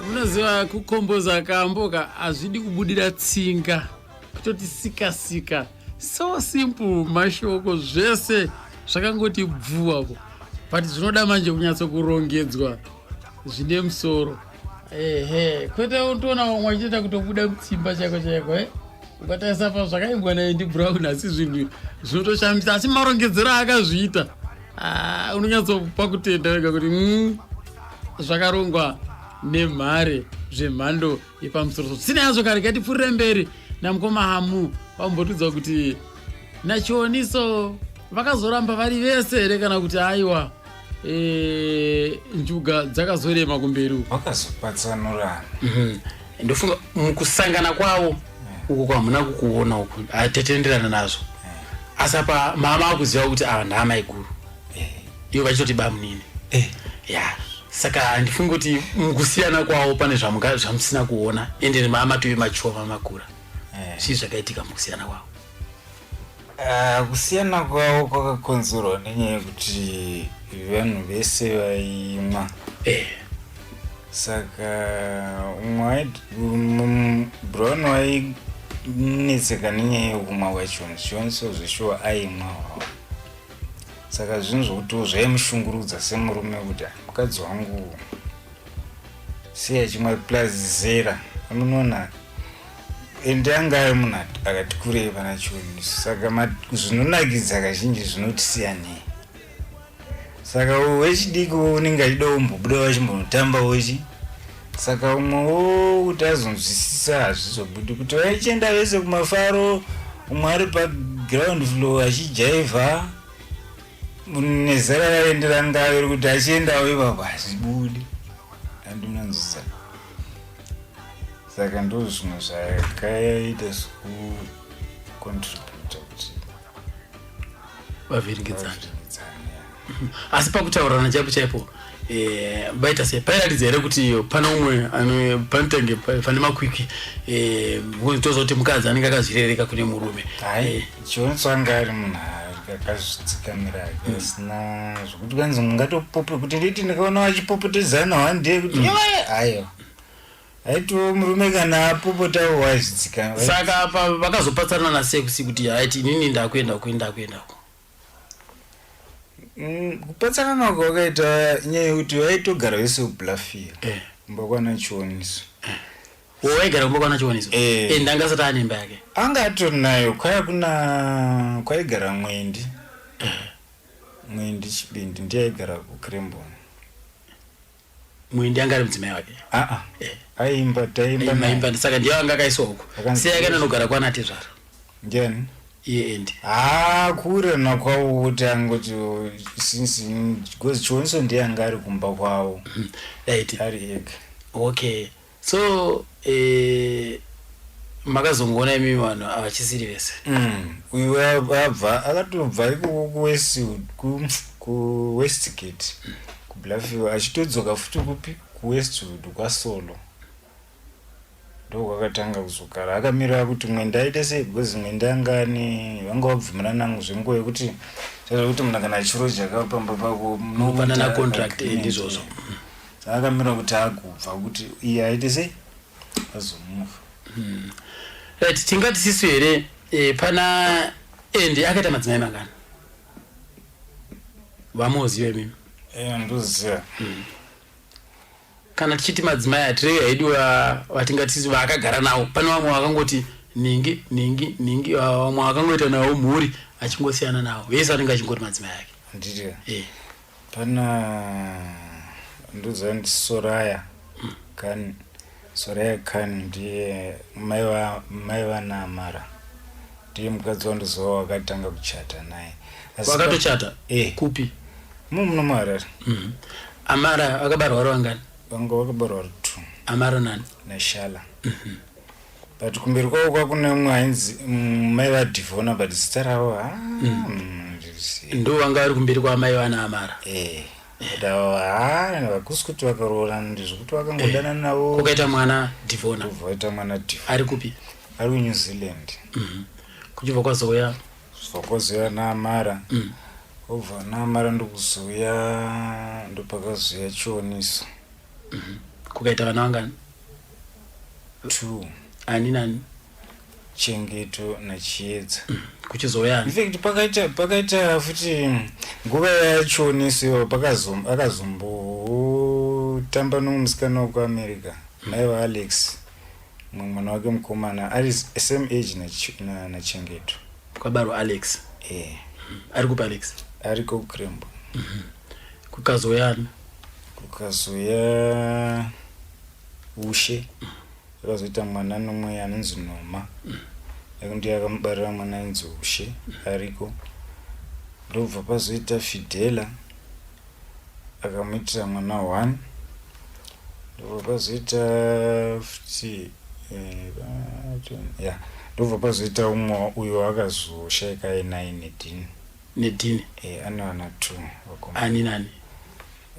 Munoziva kukomboza kambo ka hazvidi kubudira tsinga, kutoti sika sika, so simple, mashoko zvese zvakangoti bvuwako, but zvinoda manje kunyatso kurongedzwa zvine musoro. Ehe, kwete unotoona vamwe vachitoita kutobuda mutsimba chaiko chaiko. Ukatarisa pa zvakaimbwa naAndy Brown, asi zvinhu zvinotoshamisa, asi marongedzero aakazviita, unonyatsopa kutenda wega kuti zvakarongwa nemhare zvemhando yepamusoro. Sina yazvo kare, ngatipfuurire mberi namukoma Hamu. Vambotudza kuti naChioniso vakazoramba vari vese here kana kuti aiwa, njuga dzakazorema kumberi uko? Vakazopatsanurana. Ndofunga mukusangana kwavo uko kwamuna kukuona uku hatetenderana nazvo, asi apa mama akuziva kuti ava ndaamaiguru, ivo vachitoti bamunini. Ya. Saka handifungi kuti mukusiyana kwavo pane zvamusina kuona, ende mamatove machuwa mamakura. Zvii zvakaitika mukusiyana kwavo? Ah, kusiyana kwavo kwakakonzerwa nenyaya yekuti vanhu vese vaimwa. Saka umwe Brown wainetseka nenyaya yekumwa kwacho, zvioniso zveshuwa aimwa hwawo. Saka zvinhu zvokuti zvaimushungurudza semurume kuti, "Ah, mukadzi wangu sei achimwa?" Plus zera, unoona, ende anga ari munhu akati kurei pana Chioniso. Saka zvinonakidza kazhinji zvinotisiyanei. Saka wechidiki unenge achida kumbobuda vachimbonotamba wechi, saka umwewo kuti azonzwisisa hazvizobudi kuti vaichienda vese kumafaro, umwe ari paground floor achijaivha nezera raendera ngave rekuti achiendawo ipapo hazvibudi, andinonzwisa. Saka ndo zvimwe zvakaita sekucontributa kuti vavhiringidzana. Vavhiringidzane. Asi pakutaurirana chaipo chaipo, vaita sei? Pairatidza here kuti pane umwe panotange pane makwikwi, tozoti mukadzi anenge akazvirereka kune murume? Hai. Chioniso anga ari munhu akazvidzikamira, asina zvokuti kwanzi mungatopope kuti nditi ndikaona vachipopotedzana one day kuti aiwa, aitiwo murume kana apopotawo waizvidzikama. Saka apa vakazopatsanana sei kusi kuti haiti inini ndakuenda uku, ndakuenda uku? Kupatsanana uko kwakaita nyaya yekuti vaitogara vese kuBluffhill, kumba kwana Chioniso. Waigara kumba kwana Chioniso? Eh. Ende anga asati ane imba yake? Anga atori nayo. Kwaya kuna kwaigara Mwendi, Mwendi Chibindi ndiye aigara kuCrembon. Mwendi anga ari mudzimai wake? Aa, aimba, taimba naye. Maimba, saka ndiye anga akaiswa uku. Sei akananogara kwana tezvara? Ndiani? Iye Endi. Haa, kuwirirana kwavo kuti angoti since because Chioniso ndiye anga ari kumba kwavo ari ega. Okay, so makazongoona imimi vanhu havachisiri vese? Uyu abva, akatobva ikoko kuWestwood, kuWestgate, kuBluffhill, achitodzoka futi kupi, kuWestwood kwaSolo, ndokwakatanga kuzogara akamirira kuti Mwenda aite sei, because Mwenda anga ane vanga vabvumirana zvenguva yekuti chazvokuti munhu kana achiroja akapamba pako Munopanana contract, ndizvozvo. Saka akamira kuti agobva kuti iye aite sei, azomufa. Right, tingati sisu here, pana Endi akaita madzimai mangani vamoziva imimi? Ndoziva. Kana tichiti madzimai, hatirevi haidiwa vatingati sisu vaakagara navo. Pane vamwe vakangoti ningi ningi ningi, vamwe vakangoita navo mhuri achingosiyana navo, vese vanenge achingoti madzimai ake. Handiti? Eh. Pana, ndoziva ndi Soraya Khan. Soraya Khan ndiye mai vana Amara, ndiye mukadzi wandoziva wakatanga kuchata naye. Wakatochata? Eh. Kupi? Muno muHarare. Amara akabarwa vari vangani? Vanga vakabarwa vari two. Amara nani? NaShala. But kumberi kwavo kwakune umwe ainzi mai vaDhivhona, but zita ravo ndiriziva. Ndo vanga vari kumberi kwaamai vana Amara? Eh, but avo ha vakusi kuti vakaroorana, ndizvokuti vakangodana navo. Kukaita mwana Dhivhona? Kubva vaita mwana Dhivhona. Ari kupi? Ari kuNew Zealand. Kuchibva kwazouya? Zvakazouya naAmara. Obva naAmara ndokuzouya, ndopakazouya Chioniso. Kukaita vana vangani? Two. Ani nani? Chengeto naChiedza. Kuchizouya ani? Infact pakaita futi nguva yaChioniso ivo akazombotamba nomusikana wekuAmerica, mai vaAlex, mumwe mwana wake mukomana ari same age naChengeto. Kukabarwa Alex? Eh. Ari kupi Alex? Ariko kuCrembo. Kukazouya ani? Kukazouya Ushe, akazoita mwana nomwe anonzi Noma, ndiye akamubarira mwana ainzi Ushe, ariko. Ndobva pazoita Fidela, akamuitira mwana one. Ndobva pazoita futi ya, ndobva pazoita umwe uyo akazoshaika ainaye, Nedini. Nedini? Ane vana two vakomana. Ani nani?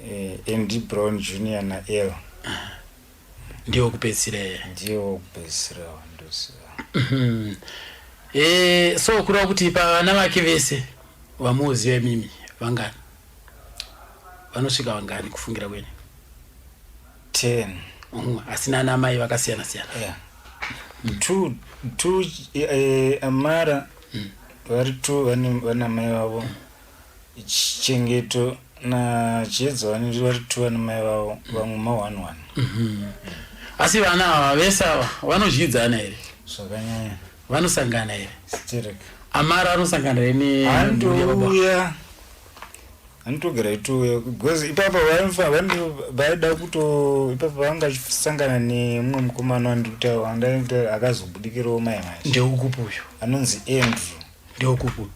Eh, Andy Brown Junior naL. Ndiye wekupedzisira iye. Ndiye wekupedzisira wandoziva. Eh, so kureva kuti pavana vake vese vamuziva imimi vangani? Vanosvika vangani kufungira kwenyu? 10. Asi nana mai vakasiyana siyana. Yeah. Two, two, eh, Amara vari two vane vana mai vavo. Chengeto naChiedza vane vari two vana mai vavo vamwe ma one one. Asi vana ava vese ava vanodyidzana here? Zvakanyanya. Vanosangana here? Sterek. Amara anosangana here nemhuri yababa? Anotouya. Anotogara itouya because ipapa vaida kuto ipapa vanga vachisangana nemumwe mukomana wandikuta wandaita akazobudikirawo mai manje. Ndeukupi uyu? Anonzi Andrew. Ndeukupi uyu?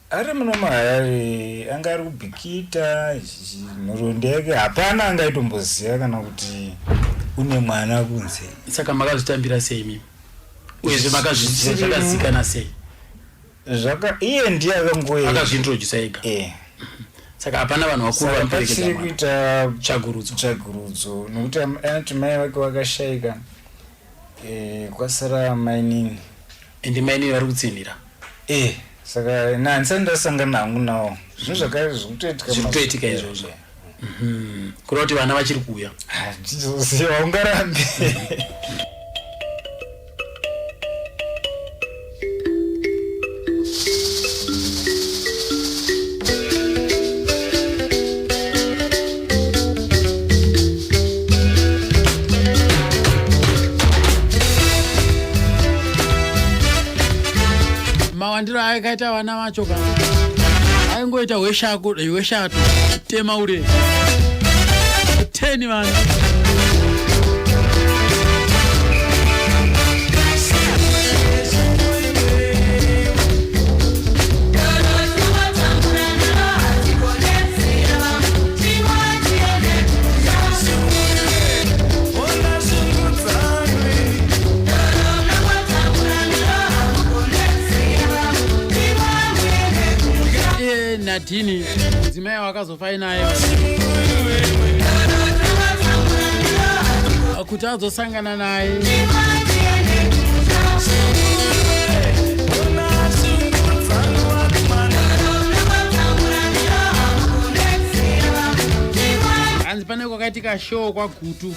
Ari muno muHarare anga ari kuBikita nhoroondo yake hapana anga aitomboziva kana kuti une mwana kunze. Saka makazvitambira sei imimi? Uyezve makazviziva zvakazikana sei? Zvaka iye ndiye akangoe akazviintrodusa ega. Eh. Saka hapana vanhu vakuru Saka vanoperekedza pachiri mwana. kuita Tsvagurudzo. Tsvagurudzo nokuti anoti mai vake vakashaika eh, kwasara mainini. Ende mainini vari kutsinhira. Eh, saka na handisati ndasangana hangu nawo. Zvinhu zvakare zviri kutoitika. Zviri kutoitika izvozvo. Kureva kuti vana vachiri kuuya. Handizoziva ungarambe. Mawandiro akaita vana vacho ka aingoita hweshako hweshato tema ure 10 vana. Iye Nadine mudzimai wakazofa inaye kuti azosangana naye hanzi pane kwakaitika show kwaGutu.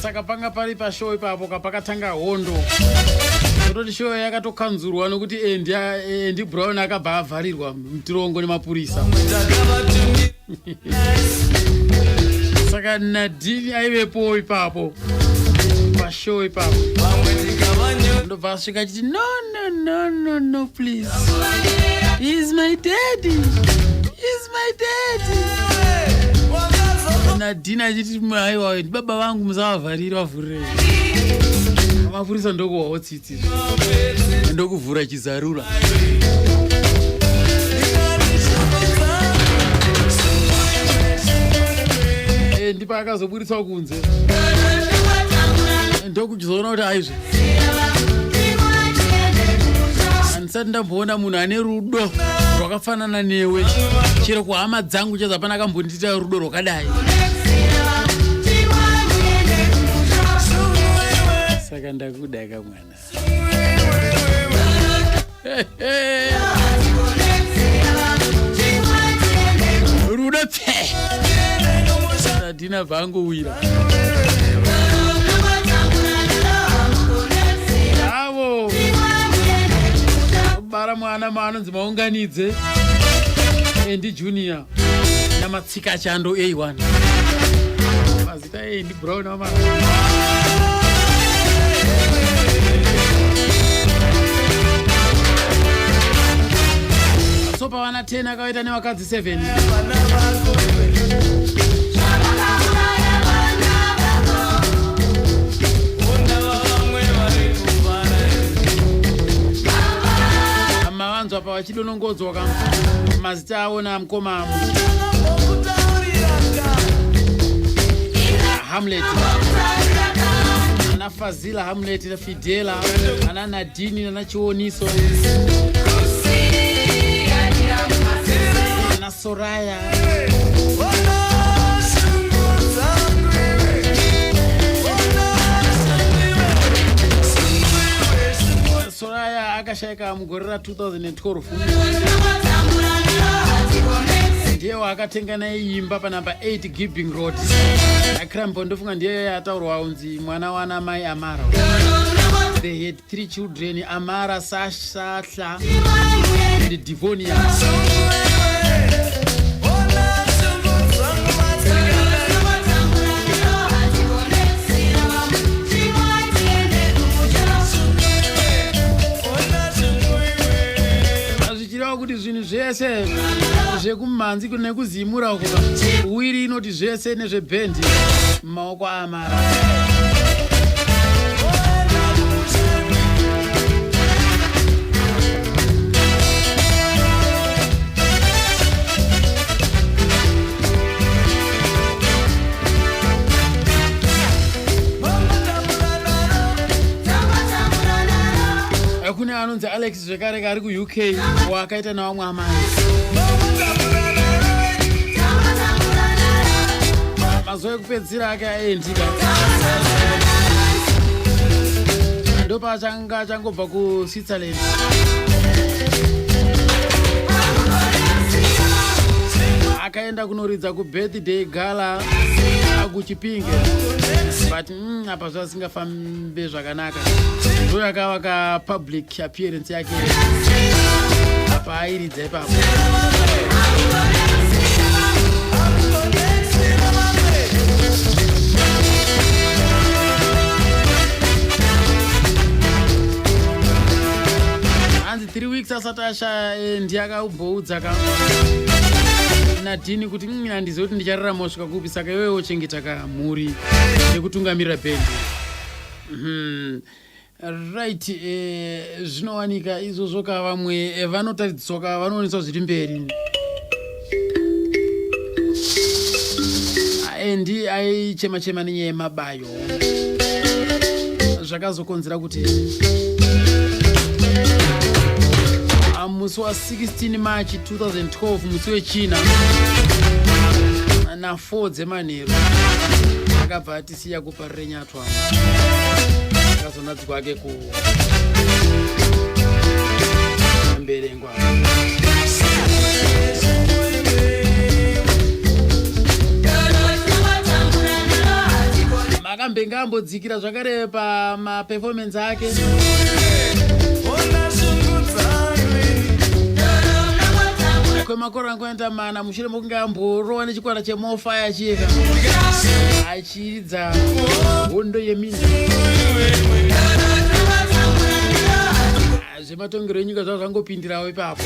Saka panga pari pashow ipapo kapakatanga hondo kutoti show yakatokanzurwa nokuti Andy Brown akabva avharirwa mutirongo nemapurisa. Saka Nadine aivepo ipapo pashow ipapo ndobva asvika achiti no no no no no please, he's my daddy, he's my daddy. Nadine achiti aiwa baba vangu musavavhariri vavhurirei. Mapurisa ndokuwawo tsitsi ndokuvhura chizarura. Eh, ndipo akazoburitswa kunze ndokuchizoona kuti aizve handisati ndamboona munhu ane rudo rwakafanana newe chero kuhama dzangu chadzo hapana akambondiitira rudo rwakadai. Saka ndakuda kamwana. Rudo pfe Nadine bvangowira avo bara mwana maanonzi maunganidze Andy Junior namatsika chando A1 mazita Andy Brown ama so pavana 10 akaita nevakadzi 7. Mavanzwa pa vachidonongodzwa ka mazita avo namukoma Hamlet ana Fazila Hamlet naFidela, ana Nadini nanaChioniso naSoraya. Soraya akashaika mugore ra2012, ndiye waakatenga naye imba panumber 8 Gibbing Road aCrampton. Ndofunga ndiye ataurwa kunzi mwana wana mai Amara. They had three children, Amara, Sahla and Devonia. Zvichireva kuti zvinhu zvese zvekumhanzi nekuzimura uko, will inoti zvese nezvebhendi mumaoko aAmara. Kune anonzi Alex zvekare ari kuUK, wakaita navamwe amai. Mazuva ekupedzisira ake aendika ndopaachanga achangobva kuSwitzerland. Akaenda kunoridza kubirthday gala kuChipinge, but apa zvasingafambe zvakanaka. Ndo yakava kapublic appearance yake apa airidza ipapo. Hanzi 3 weeks asati ashaya, ndiye akamboudza ka Nadini kuti, handizivi kuti ndichararama kusvika kupi, saka iwewe wochengeta kamhuri nekutungamirira bhendi." Right, zvinowanika izvozvo ka. Vamwe vanotaridziswa ka, vanooneswa zviri mberi. Endi aichema chema nenyaya yemabayo, zvakazokonzera kuti musi wa16 March 2012, musi wechina na4 dzemanheru, akabva atisiya kuParirenyatwa. Akazonadzikwa ake kuMberengwa. Makambenge ambodzikira zvakare pamaperformance ake. Kwemakore angoenda mana mushure mekunge amborowa nechikwata cheMofaya chiyeka achiridza Hondo Yeminda. Zvematongero enyika zvavo zvangopindirawo ipapo.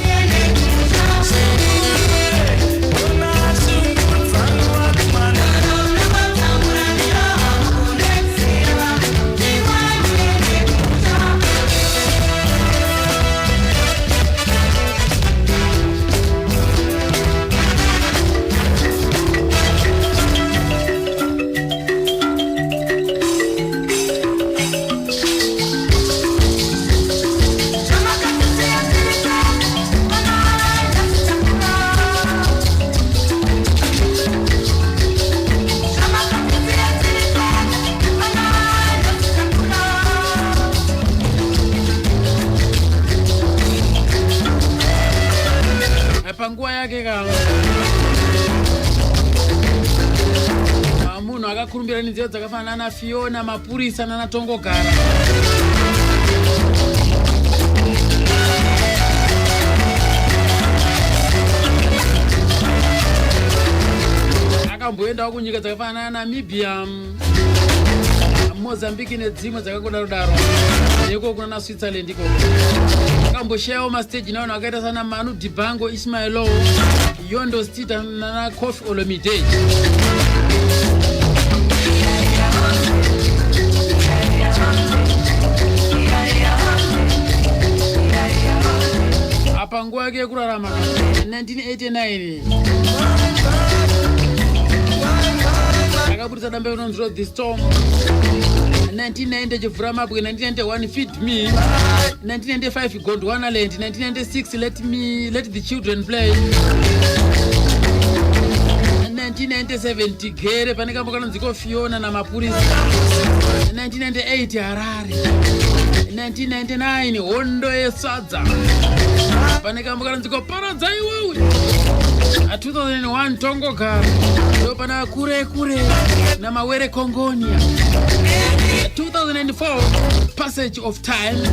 Panguva yake ka, munhu akakurumbira nenzira dzakafanana naFiona, Mapurisa nanaTongogara. Akamboendawo kunyika dzakafanana naNamibia, Mozambique nedzimwe dzakangodaro daro, neko kuna naSwitzerland ikoko. Akamboshayawo masteji navanhu vakaita sana Manu Dibango, Ismael Lo, Yondo Stita nana Koffi Olomide. Apa nguva yake yekurarama, 1989 akabudisa dambe rinonzi The Storm. 1990 Chivhuramabwe, 1991 Feed Me, 1995 Gondwanaland, 1996 Let Me Let the Children Play, 1997 Tigere pane kambo kanonzi ko Fiona namapurisa, 1998 Harare, 1999 Hondo yeSadza pane kambo kanonzi ko Paradza Iwewe, 2001 Tongogara ndo pana Kure Kure naMawere Kongonia, 2004 Passage of Time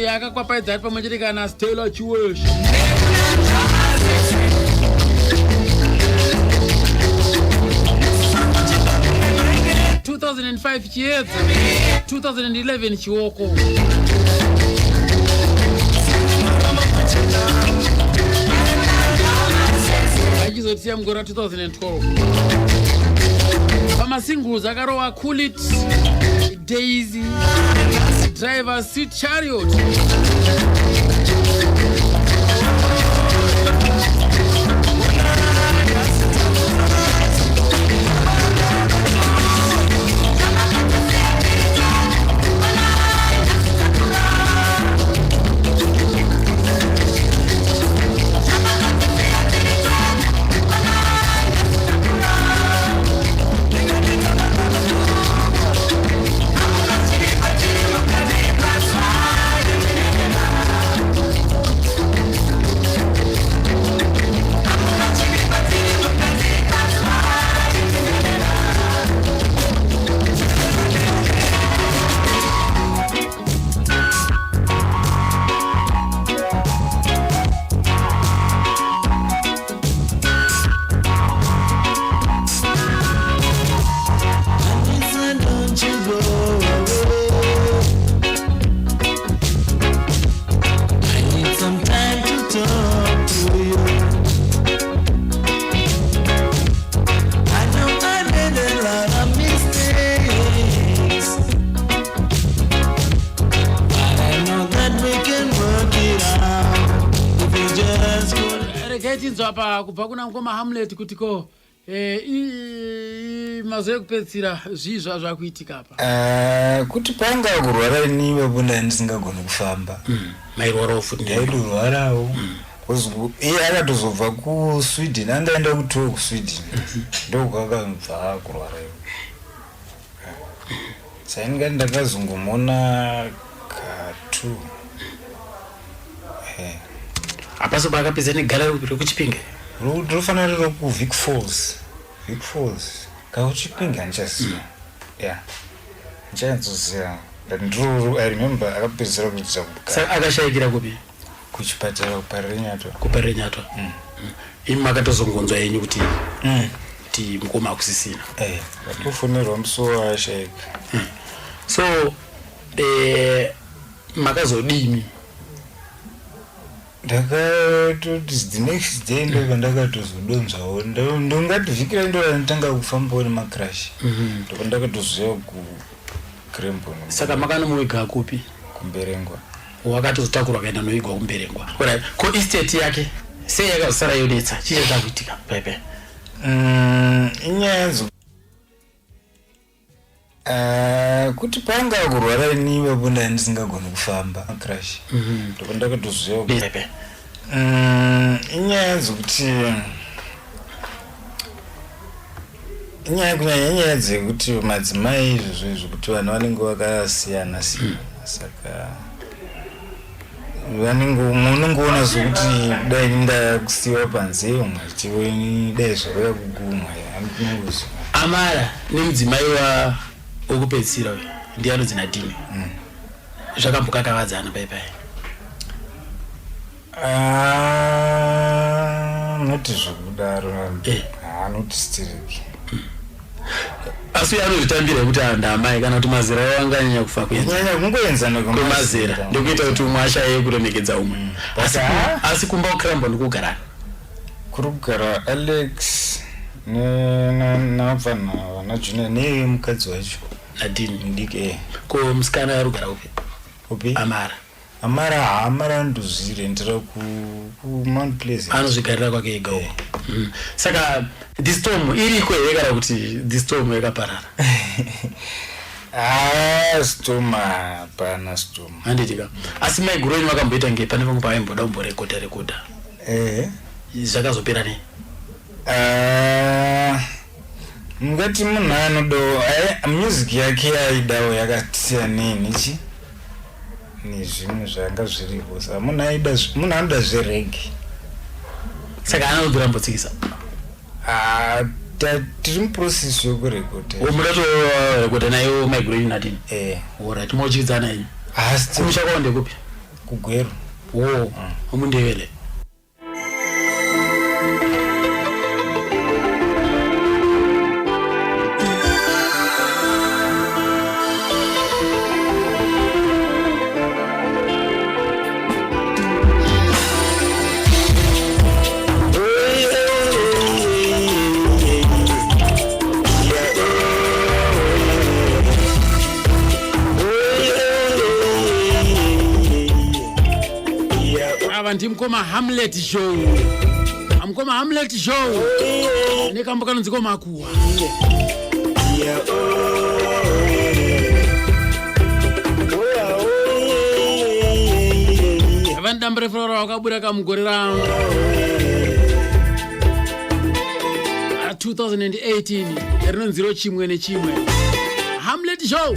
yakakwapaidza ari pamwe chete kana Stella Chiwesh. 2005 Chiedza, 2011 Chioko. Achizotiya mugore ra 2012 pamasingles akarova Cool It, Daisy, Driver Seat, Chariot. Don't you go away. I need some time to talk to you. I know I made a lot of mistakes, but I know that we can work it out if we just go. Regai tinzwa pa kubva kuna ngoma Hamlet kuti ko mazuva ekupedzisira zvii zvakuitika apa? Ah, kuti panga kurwara ini ipapo ndai ndisingagoni kufamba. Mairwarawo futi? Ndaidorwarawo. Because iye akatozobva kuSweden, angaenda kutour kuSweden, ndokwakabva kurwara iwo. Saingati ndakazongomona katu. Hapasi paakapedza negara rekuChipinge? Rofanira riro kuVic Falls, Vic Falls kakuChipinge, handichaziva ya, handichanyatsoziva, but ndiro I remember akapedzisira kuitira. Saka akashayikira kupi? Kuchipatara kuParirenyatwa. KuParirenyatwa. Imi makatozongonzwa yenyu kuti mukoma akusisina? Eh, ndatofonerwa musi waashayika. So makazodini? Ndakatoti the next day ndobva ndakatozodonzvawo. Ndongati vhiki raendo randitanga kufambawo nemacrutch, ndobva ndakatozoya kuCrampon. Saka makanomuviga kupi? KuMberengwa. Wakatozotakurwa akaenda noigwa kuMberengwa. Alright. Ko estate yake sei yakazosara yonetsa? Chii chakuitika pepe? Inyaya dzo Ah, kuti panga kurwara ini ipapo ndai ndisingagoni kufamba, crutch, ndobva ndakatozoya. Pepe. Inyaya dzokuti inyaya kunyanya inyaya dzekuti madzimai izvozvo izvo, kuti vanhu vanenge vakasiyana siyana, saka vanenge umwe unongoona sokuti dai ndakusiyiwa panze, umwe achiweni dai zvauya kugumwa anongozi. Amara nemudzimai wa wekupedzisira uyu ndiye anonzi Nadine, zvakambokakavadzana paipai? Ah, noti zvekudaro. Anoti stereki. Asi uyo anozvitambira yekuti ndamai kana kuti mazera avo anganyanya kufa kuenza? Kunyanya kungoenzana. Kwemazera ndokuita kuti umwe ashaye kuremekedza umwe. Asi asi kumba kuKrambon kugarana? Kuri kugara Alex navana vana Junior nemukadzi wacho. Nadine? Mudiki, eh. Ko musikana ari kugara kupi? Upi? Amara. Amara, haamara anotozvirendera kuMount Pleasant. Anozvigarira kwake ega uko. Saka the storm iriko here kana kuti the storm yakaparara? Ah, stoma hapana stoma. Handiti ka asi maiguru enyu vakamboita nge pane pamwe pavaimboda kumborekodha rekodha Ehe. Zvakazopera nei? Ah, mungati munhu anodawo music yake yaidawo yakasiyanei nechi nezvimwe zvanga zviripo saka munhu aida munhu anoda zverege. Saka anobvira ambotsikisa? Ah, tiri muprocess yekurekodha. Muda torekodha nayo maiguru enyu nadini? Eh. Orit, motyidzana henyu. Kumusha kwavo ndekupi? Kugweru. Wo umundevele. Ava ndimukoma Hamlet Show, amukoma Hamlet Show nekambo kanonzi komakuwa. Vandambe refero rakabuda kamugore ra 2018 rinonziro chimwe nechimwe. Hamlet Show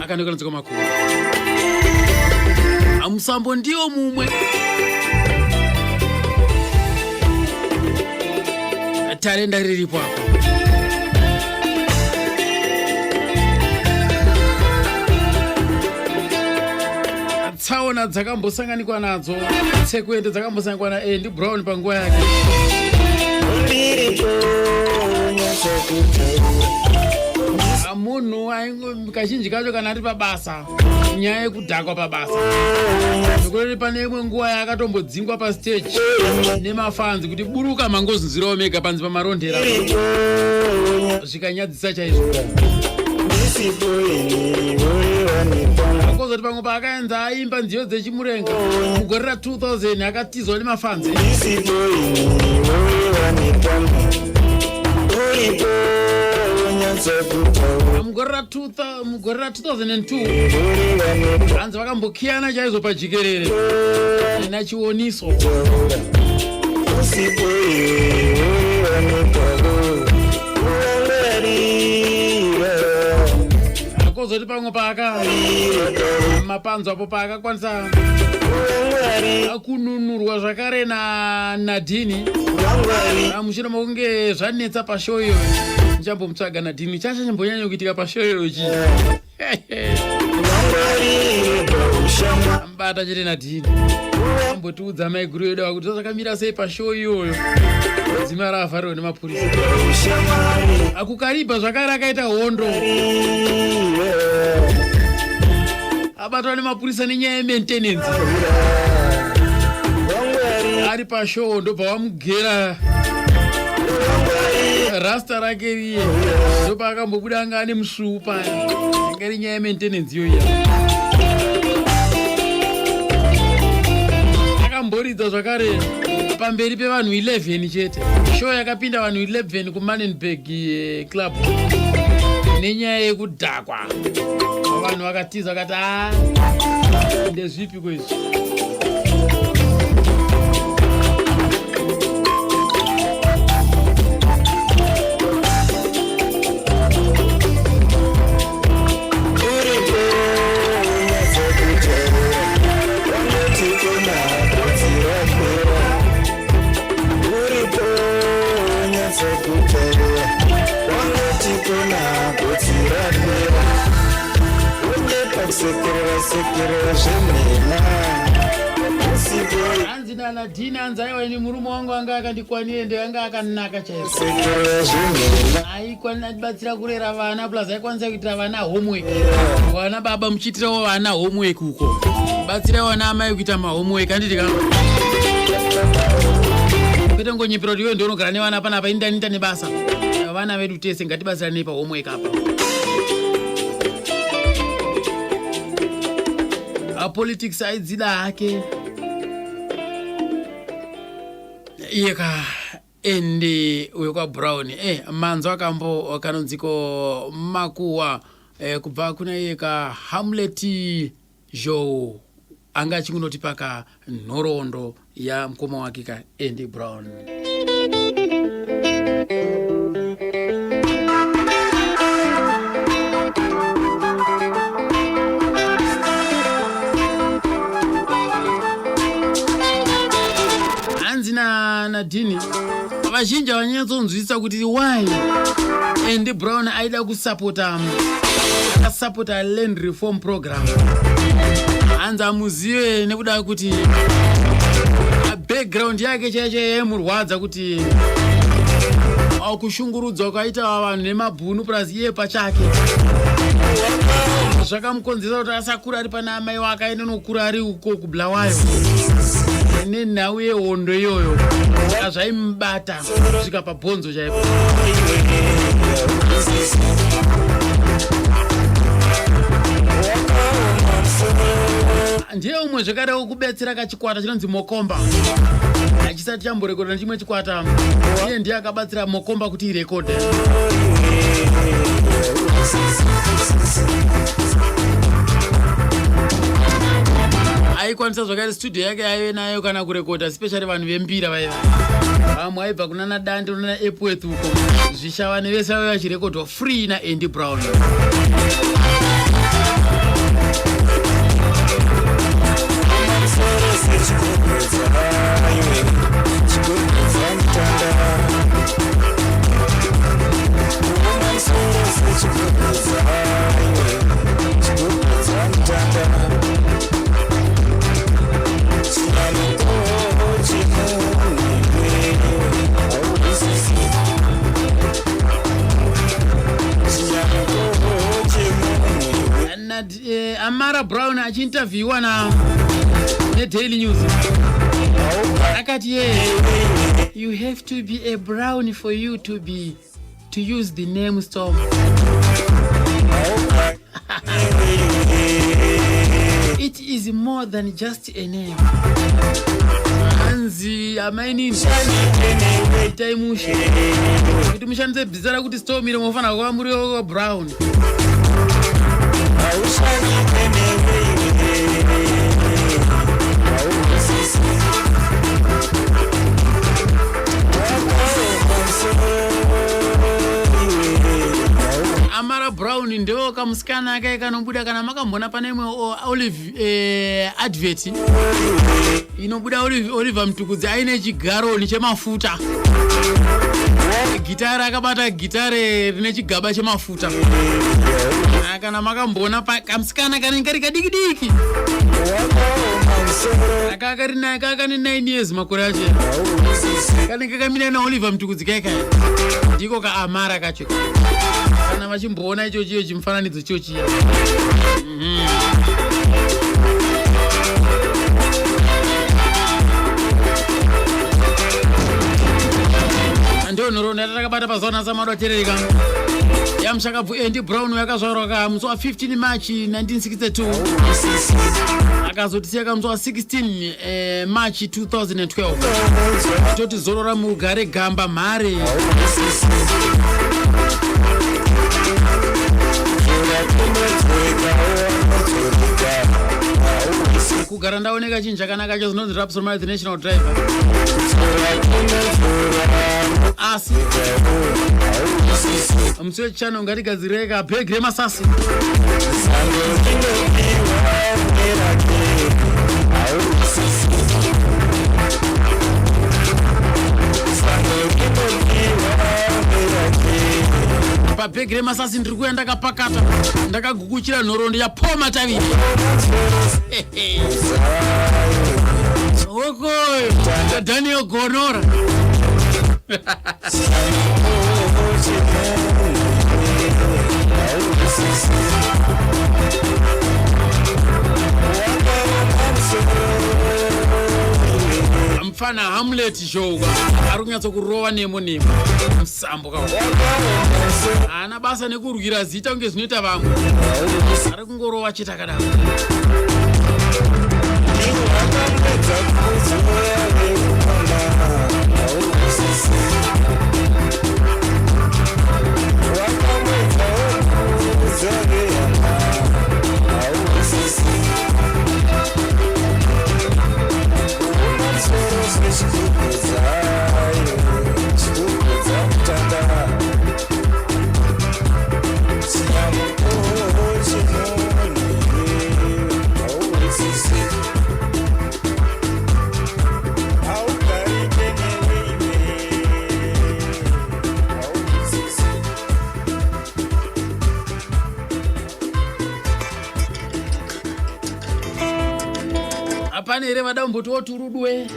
akandokanonzi komakuwa. Musambo ndiwo mumwe, tarenda riripo apo. Tsaona dzakambosanganikwa nadzo, tsekwende dzakambosanganikwa naAndy Brown panguva yake. Munhu kazhinji kacho kana ari pabasa, nyaya yekudhakwa pabasa, nokureri pane imwe nguva yaakatombodzingwa pastage nemafanzi kuti buruka, mangozunzirawo mega panzi pamarondera, zvikanyadzisa chaizvo. Kozoti pamwe paakaenza aimba nziyo dzechimurenga mugore ra2000, akatizwa nemafanzi. Mugore ra2002 hanzi vakambokiyana chaizvo pajikerere nachioniso. Usipo iwe wanipavo uangarira. Kozoti pamwe paaka mapanzo apo paakakwanisa kununurwa zvakare naNadhini mushure mokunge zvanetsa pashow iyoyo. Ndichambomutsvaga Nadhini, chachanyambonyanya kuitika pashow iyoyo chii? Ambata chete Nadhini ambotiudza maiguru edu akuti zvakamira sei pashow iyoyo, dzima raavharirwa nemapurisa. Akukaribha zvakare akaita hondo, abatwa nemapurisa nenyaya yemaintenance ari pashow, ndobva vamugera rasta rake riye, ndopaakambobuda anga ane musvuu paya. Inga iri nyaya yemaintenance iyoiya. Akamboridza zvakare pamberi pevanhu 11 chete, show yakapinda vanhu 11 kuManenberg Club, nenyaya yekudhakwa vanhu vakatiza, vakati a ndezvipiko izvi? Uripo unyatsokuteerera, vanoti kona kudzirapera. Uripo unyatsokuteerera, vanoti kona kudzirapera. Unyepa kusekerera sekerera zvenhema usipo. Hanzi naNadhini, hanzi aiwa, ini murume wangu anga akandikwanire, nde anga akanaka chaizvo. Sekerera zvenhema. Aikwanatibatsira kurera vana, plus aikwanisa kuitira vana homework. Vana baba, muchiitirawo vana homework uko, batsirai vana amai kuita mahomework, handiti ka? Kwete ngonyepera kuti iwe ndionogara nevana panapa, indanita nebasa. Vana vedu tese, ngatibatsiranei pahomework apa. Politics aidzida hake iye ka. Andy wekwaBrown. Eh, manzwa akambo kanonziko makuwa eh, kubva kuna iye ka Hamlet Zhou anga achingunotipa ka nhoroondo yamukoma wake ka Andy Brown. Hanzi naDini vazhinji havanyatsonzwisisa kuti why Andy Brown aida kusapota, akasapota land reform program. Hanzi amuzive nekuda kuti background yake chaicho yaimurwadza kuti kushungurudzwa kwaita vanhu nemabhunu plus iye pachake zvakamukonzeresa kuti asakura ari pana amai wake, aende nokura ari uko kuBulawayo nenhau yehondo iyoyo zvaimubata kusvika pabhonzo chaipo. Ndiye umwe zvekare wekubetsera kachikwata chinonzi Mokomba achisati chamborekodha nechimwe chikwata. Iye ndiye akabatsira Mokomba kuti irekodhe. Aikwanisa zvakare studio yake yaive nayo kana kurekodha, especially vanhu vembira vaiva vamwe aibva kuna naDande nana Epworth uko, Zvishavane, vese vaiva vachirekodhwa free naAndy Brown. Amara Brown achiinterviewa na neDaily News akati ye you have to be a Brown for you to be to use the name Storm. It is more than just a name. Hanzi amainini, itai mushe kuti mushandise bhiza rakuti Storm iro, mofanira kuva muri Brown. Haushanike newe iwe, hauhwisisi. Wakaoma musoro iwe, Amara Brown ndo kamusikana ake kanobuda kana makambona pane imwe Olive advert inobuda Oliver Mtukudzi aine chigaroni chemafuta, gitare, akabata gitare rine chigaba chemafuta. Ah, kana makamboona kamusikana kanenge kari kadiki diki. Wakaoma musoro. Kakane 9 years makore acho. Hauhwisisi. Kanenge kamira naOliver Mtukudzi kaikaya, ndiko kaAmara kacho. Kana vachimboona icho chiyo chimufananidzo chiyo chiya. Ndiyo nhoroondo yatakabata pazuva nhasi amadu aterereka yamushakabvu Andy Brown, yakazvarwa ka musi wa15 March 1962, akazotisiya ka musi wa16 March 2012. Toti zorora mugare gamba mhare. Hauhwisisi. Dzora kunodzorekawo, anodzoreka, hauhwisisi. Kugara ndaoneka chinhu chakanaka cho zinonzi Rapson the national driver. Dzora kunodzora. Asi Hauhwisisi. musi wechishanu ngatigadzirire kabhegi remasasi. Zano rinopiwa nerake, hauhwisisi. Zano rinopiwa nerake. Pabhegi remasasi ndiri kuuya ndakapakata, ndakagukuchira nhoroondo yaPaul Mataviri okoyo, Daniel Gonora. Hauhwisisi. Wakaoma musoro. Mufana Hamlet Zhouka ari kunyatsokurova nemo nemo musambo kawo. Haana basa nekurwira zita kunge zvinoita vamwe, ari kungorova chete akadaro. Vakamedza kudzora vekukama, hauhwisisi. Pane here vada kumbotiwo turudwe?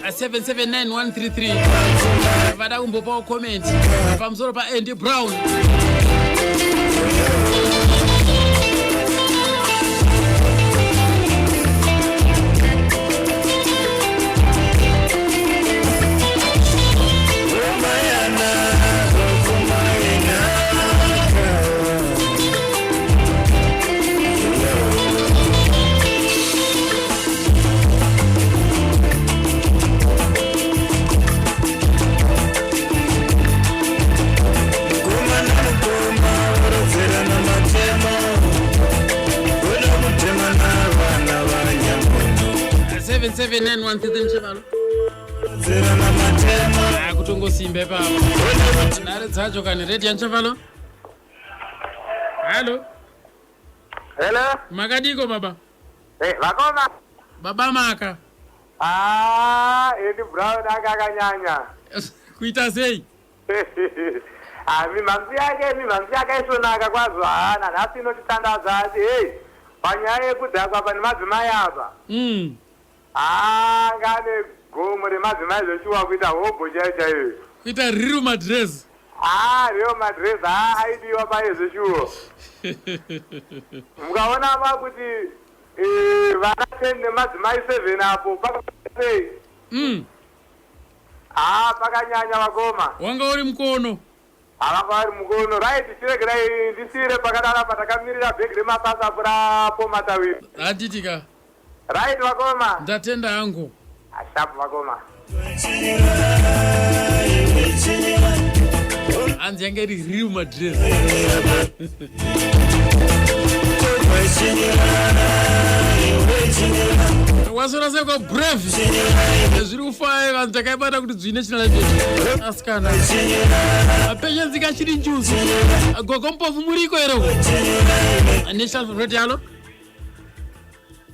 A 779133 vada kumbopawo comment pamusoro paandy brown. 779133 akutongosimba ipapo nhare dzacho kani. Redi yanchavalo, halo. Hello. Makadiko baba? Eh, vakoma. Baba Maka. Ah, Andy Brown anga akanyanya. Kuita sei? Ah, mimhanzi yake, mimhanzi yakaisvonaka kwazvo. Ah, nanhasi inotitandadza asi hey, panyaya yekudhakwa pane madzimai apa. Ah, ngane gomo remadzimai zveshuwa, kuita hobho chaiyo chaiyo. Kuita real madress. Ah, real madress, ah, aidiwa paye zveshuwo. Mukaona pakuti vana 10 nemadzimai 7 apo pakasei? Ah, pakanyanya vakoma. Wanga uri mukono. Havanga vari mukono. Right, chiregerai ndisiyire pakadaro apa, takamirira bhegi remabasa apo rapo matawiri. Handitika. Right vakoma. Ndatenda hangu. Ashapu vakoma. Hanzi yanga iri real madress. Wasora sekwa brave, zviri kufaya vanhu. Takaibata kuti dzvi national life, asikana patience kachiri njuzu. Gogo Mpofu, muriko here uko? National Radio, halo,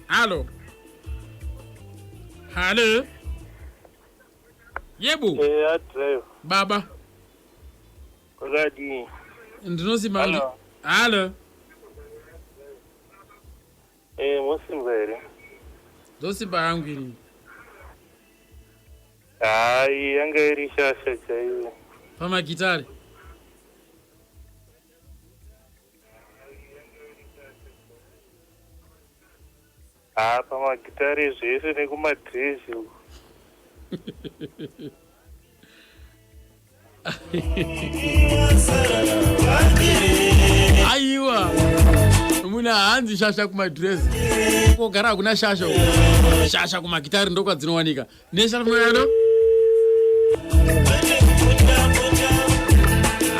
halo, halo, yebo. Eya, driver. Baba. Kwakadii? Ndinosimba. Hello. Halo. Eh, mosimba here? Ndosimba hangu ini. Hayi, yanga iri shasha chaiyo. Pamagitari. Ha, pamagitari zvese nekumadhirezi uku. Aiwa, muna hanzi shasha kumadhirezi, kogara hakuna shasha uko. Shasha kumagitari ndokwadzinowanika. Neshalmoyano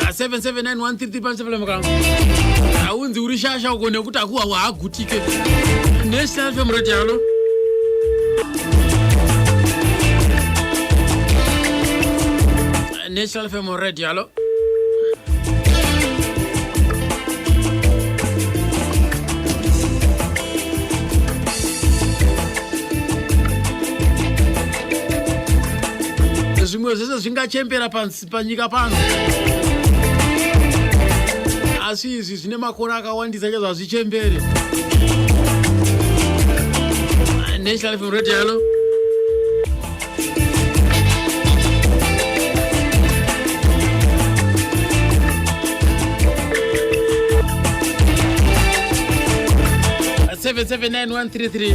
779133 pamusefelemuka, haunzi uri shasha uko nekuti akuwa haagutike. National FM Radio, halo. National FM Radio, halo. Zvimwe zvese zvingachembera panyika pano, asi izvi zvine makore akawandisa chaizvo, hazvichembere. National FM Radio, halo. 779133.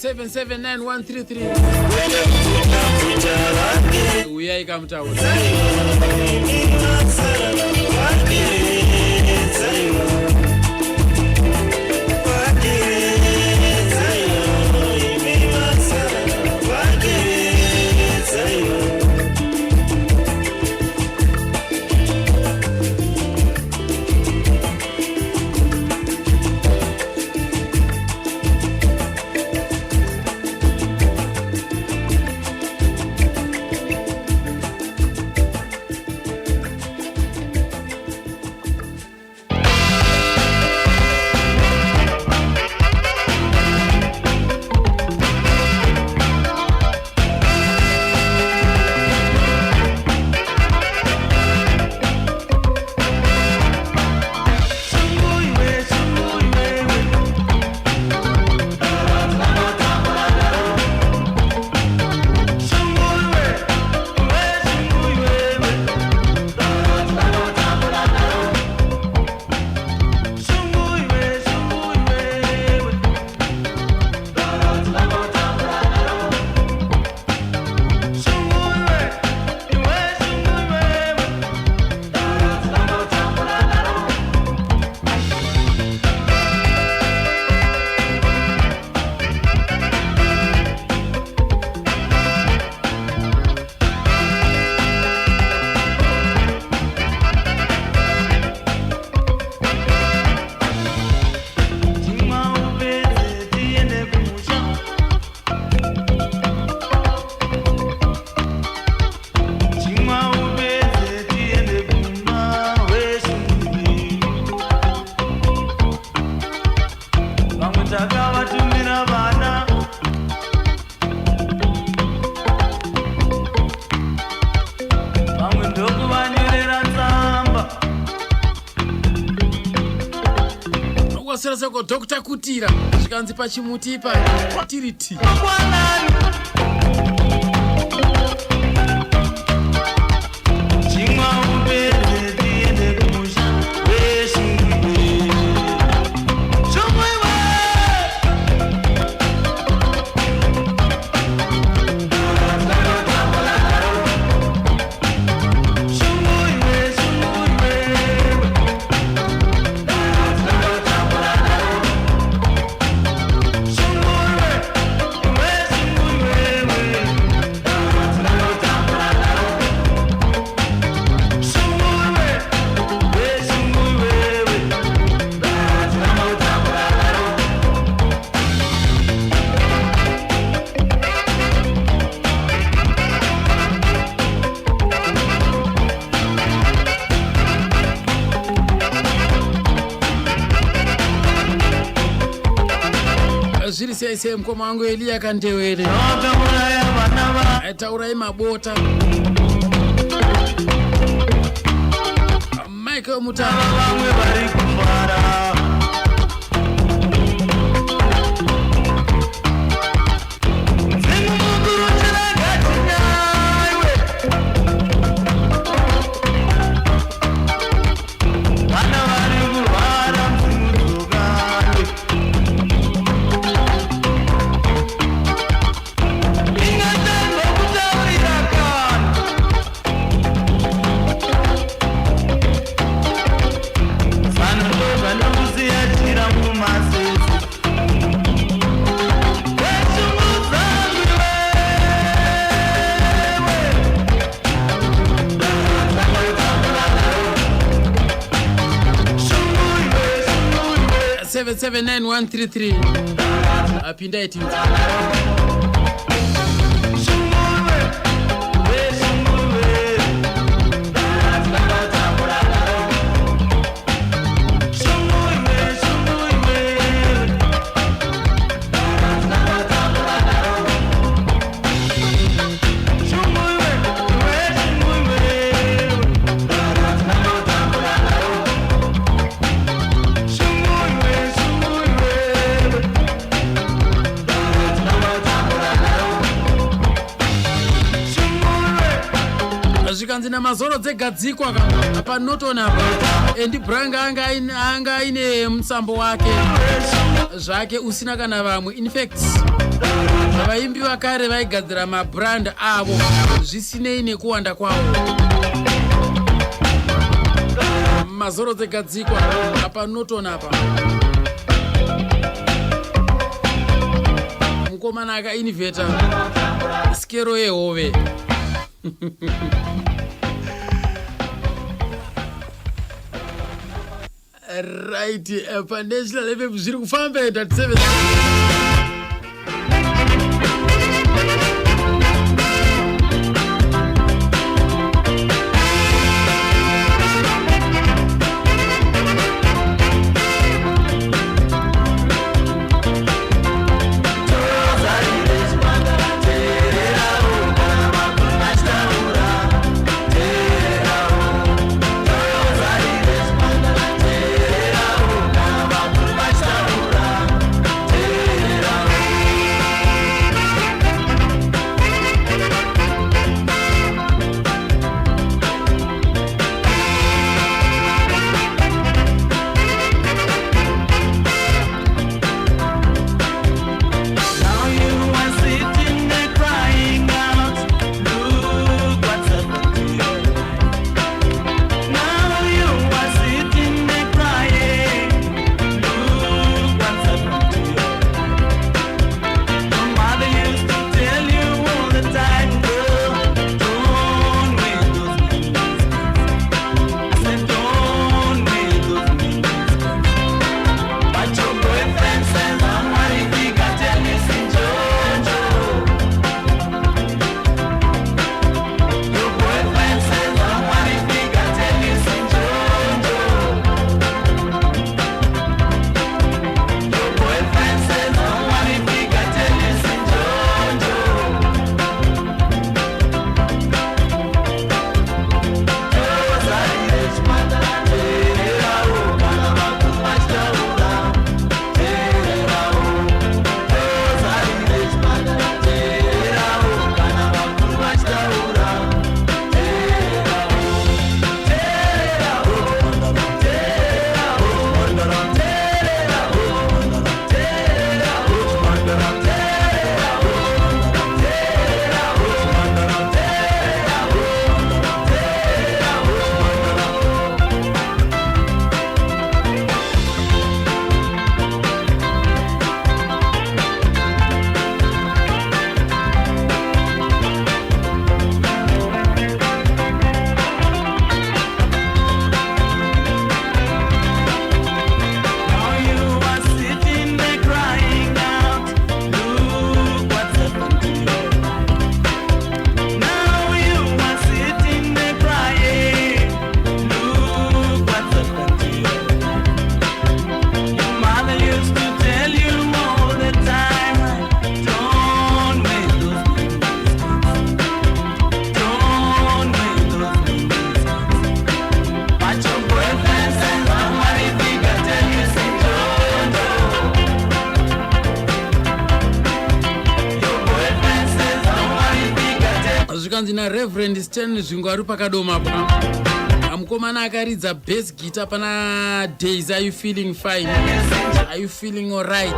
779133, uyai kamutaura. Kwasera seko Dr. Kutira zvikanzi pachimuti ipa tiri ti. Zviri sei sei mukoma wangu Eliya Kandewere, taurai mabota. Michael Mutara, vamwe vari kufara. Mudzimu mukuru chirangatinyaiwe, vana vari kurwara, mudzimu dzokaiwe. Ingatanga kutaurira kana zano ndozvandokuziyachira mumasese weshungu dzangu iwewe. Shungu iwe, shungu iwe. 779133 apindai tinzi. Zvikanzi namazoro dzegadzikwa ka paNorton apa. Andy Branga anga aine musambo wake zvake usina kana vamwe. In fact, vaimbi vakare vaigadzira mabrand avo zvisinei nekuwanda kwavo. Mazoro dzegadzikwa paNorton apa, mukomana akainventa skero yehove. Right, paNational FM zviri kufamba 37. Zvikanzi naReverend Stan Zvingwaru pakadoma pa mukomana akaridza bass guitar pana Days, are you feeling fine, are you feeling alright,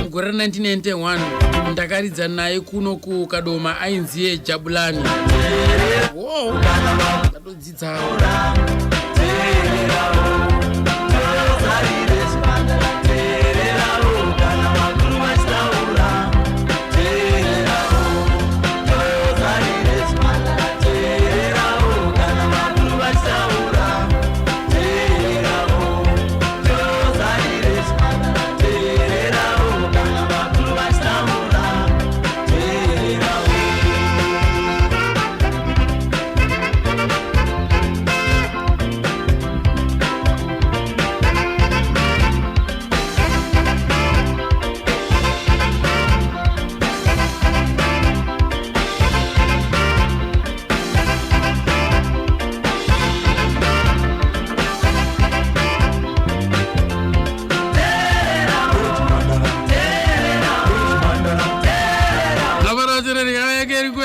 mugore ra1991 ndakaridza naye kuno kuKadoma, ainziye Jabulani. Wo ndatodzidzawo.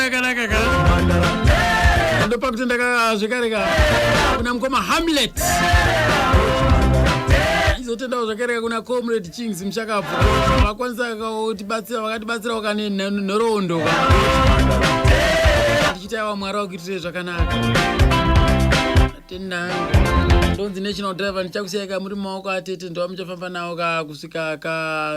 Yakanaka ka. Ndopa kutenda zvekare ka kuna mukoma Hamlet. Izotendawo zvakare kuna Comrade Chings Mushakabvu, vakwanisa kutibatsira, vakatibatsirawo kane nhoroondo ka. Tichiti aiwa, Mwari wakuitire zvakanaka. Tenda. Ndonzi National Driver, ndichakusiyai ka muri mumaoko atete, ndova muchafamba nawo ka kusvika ka.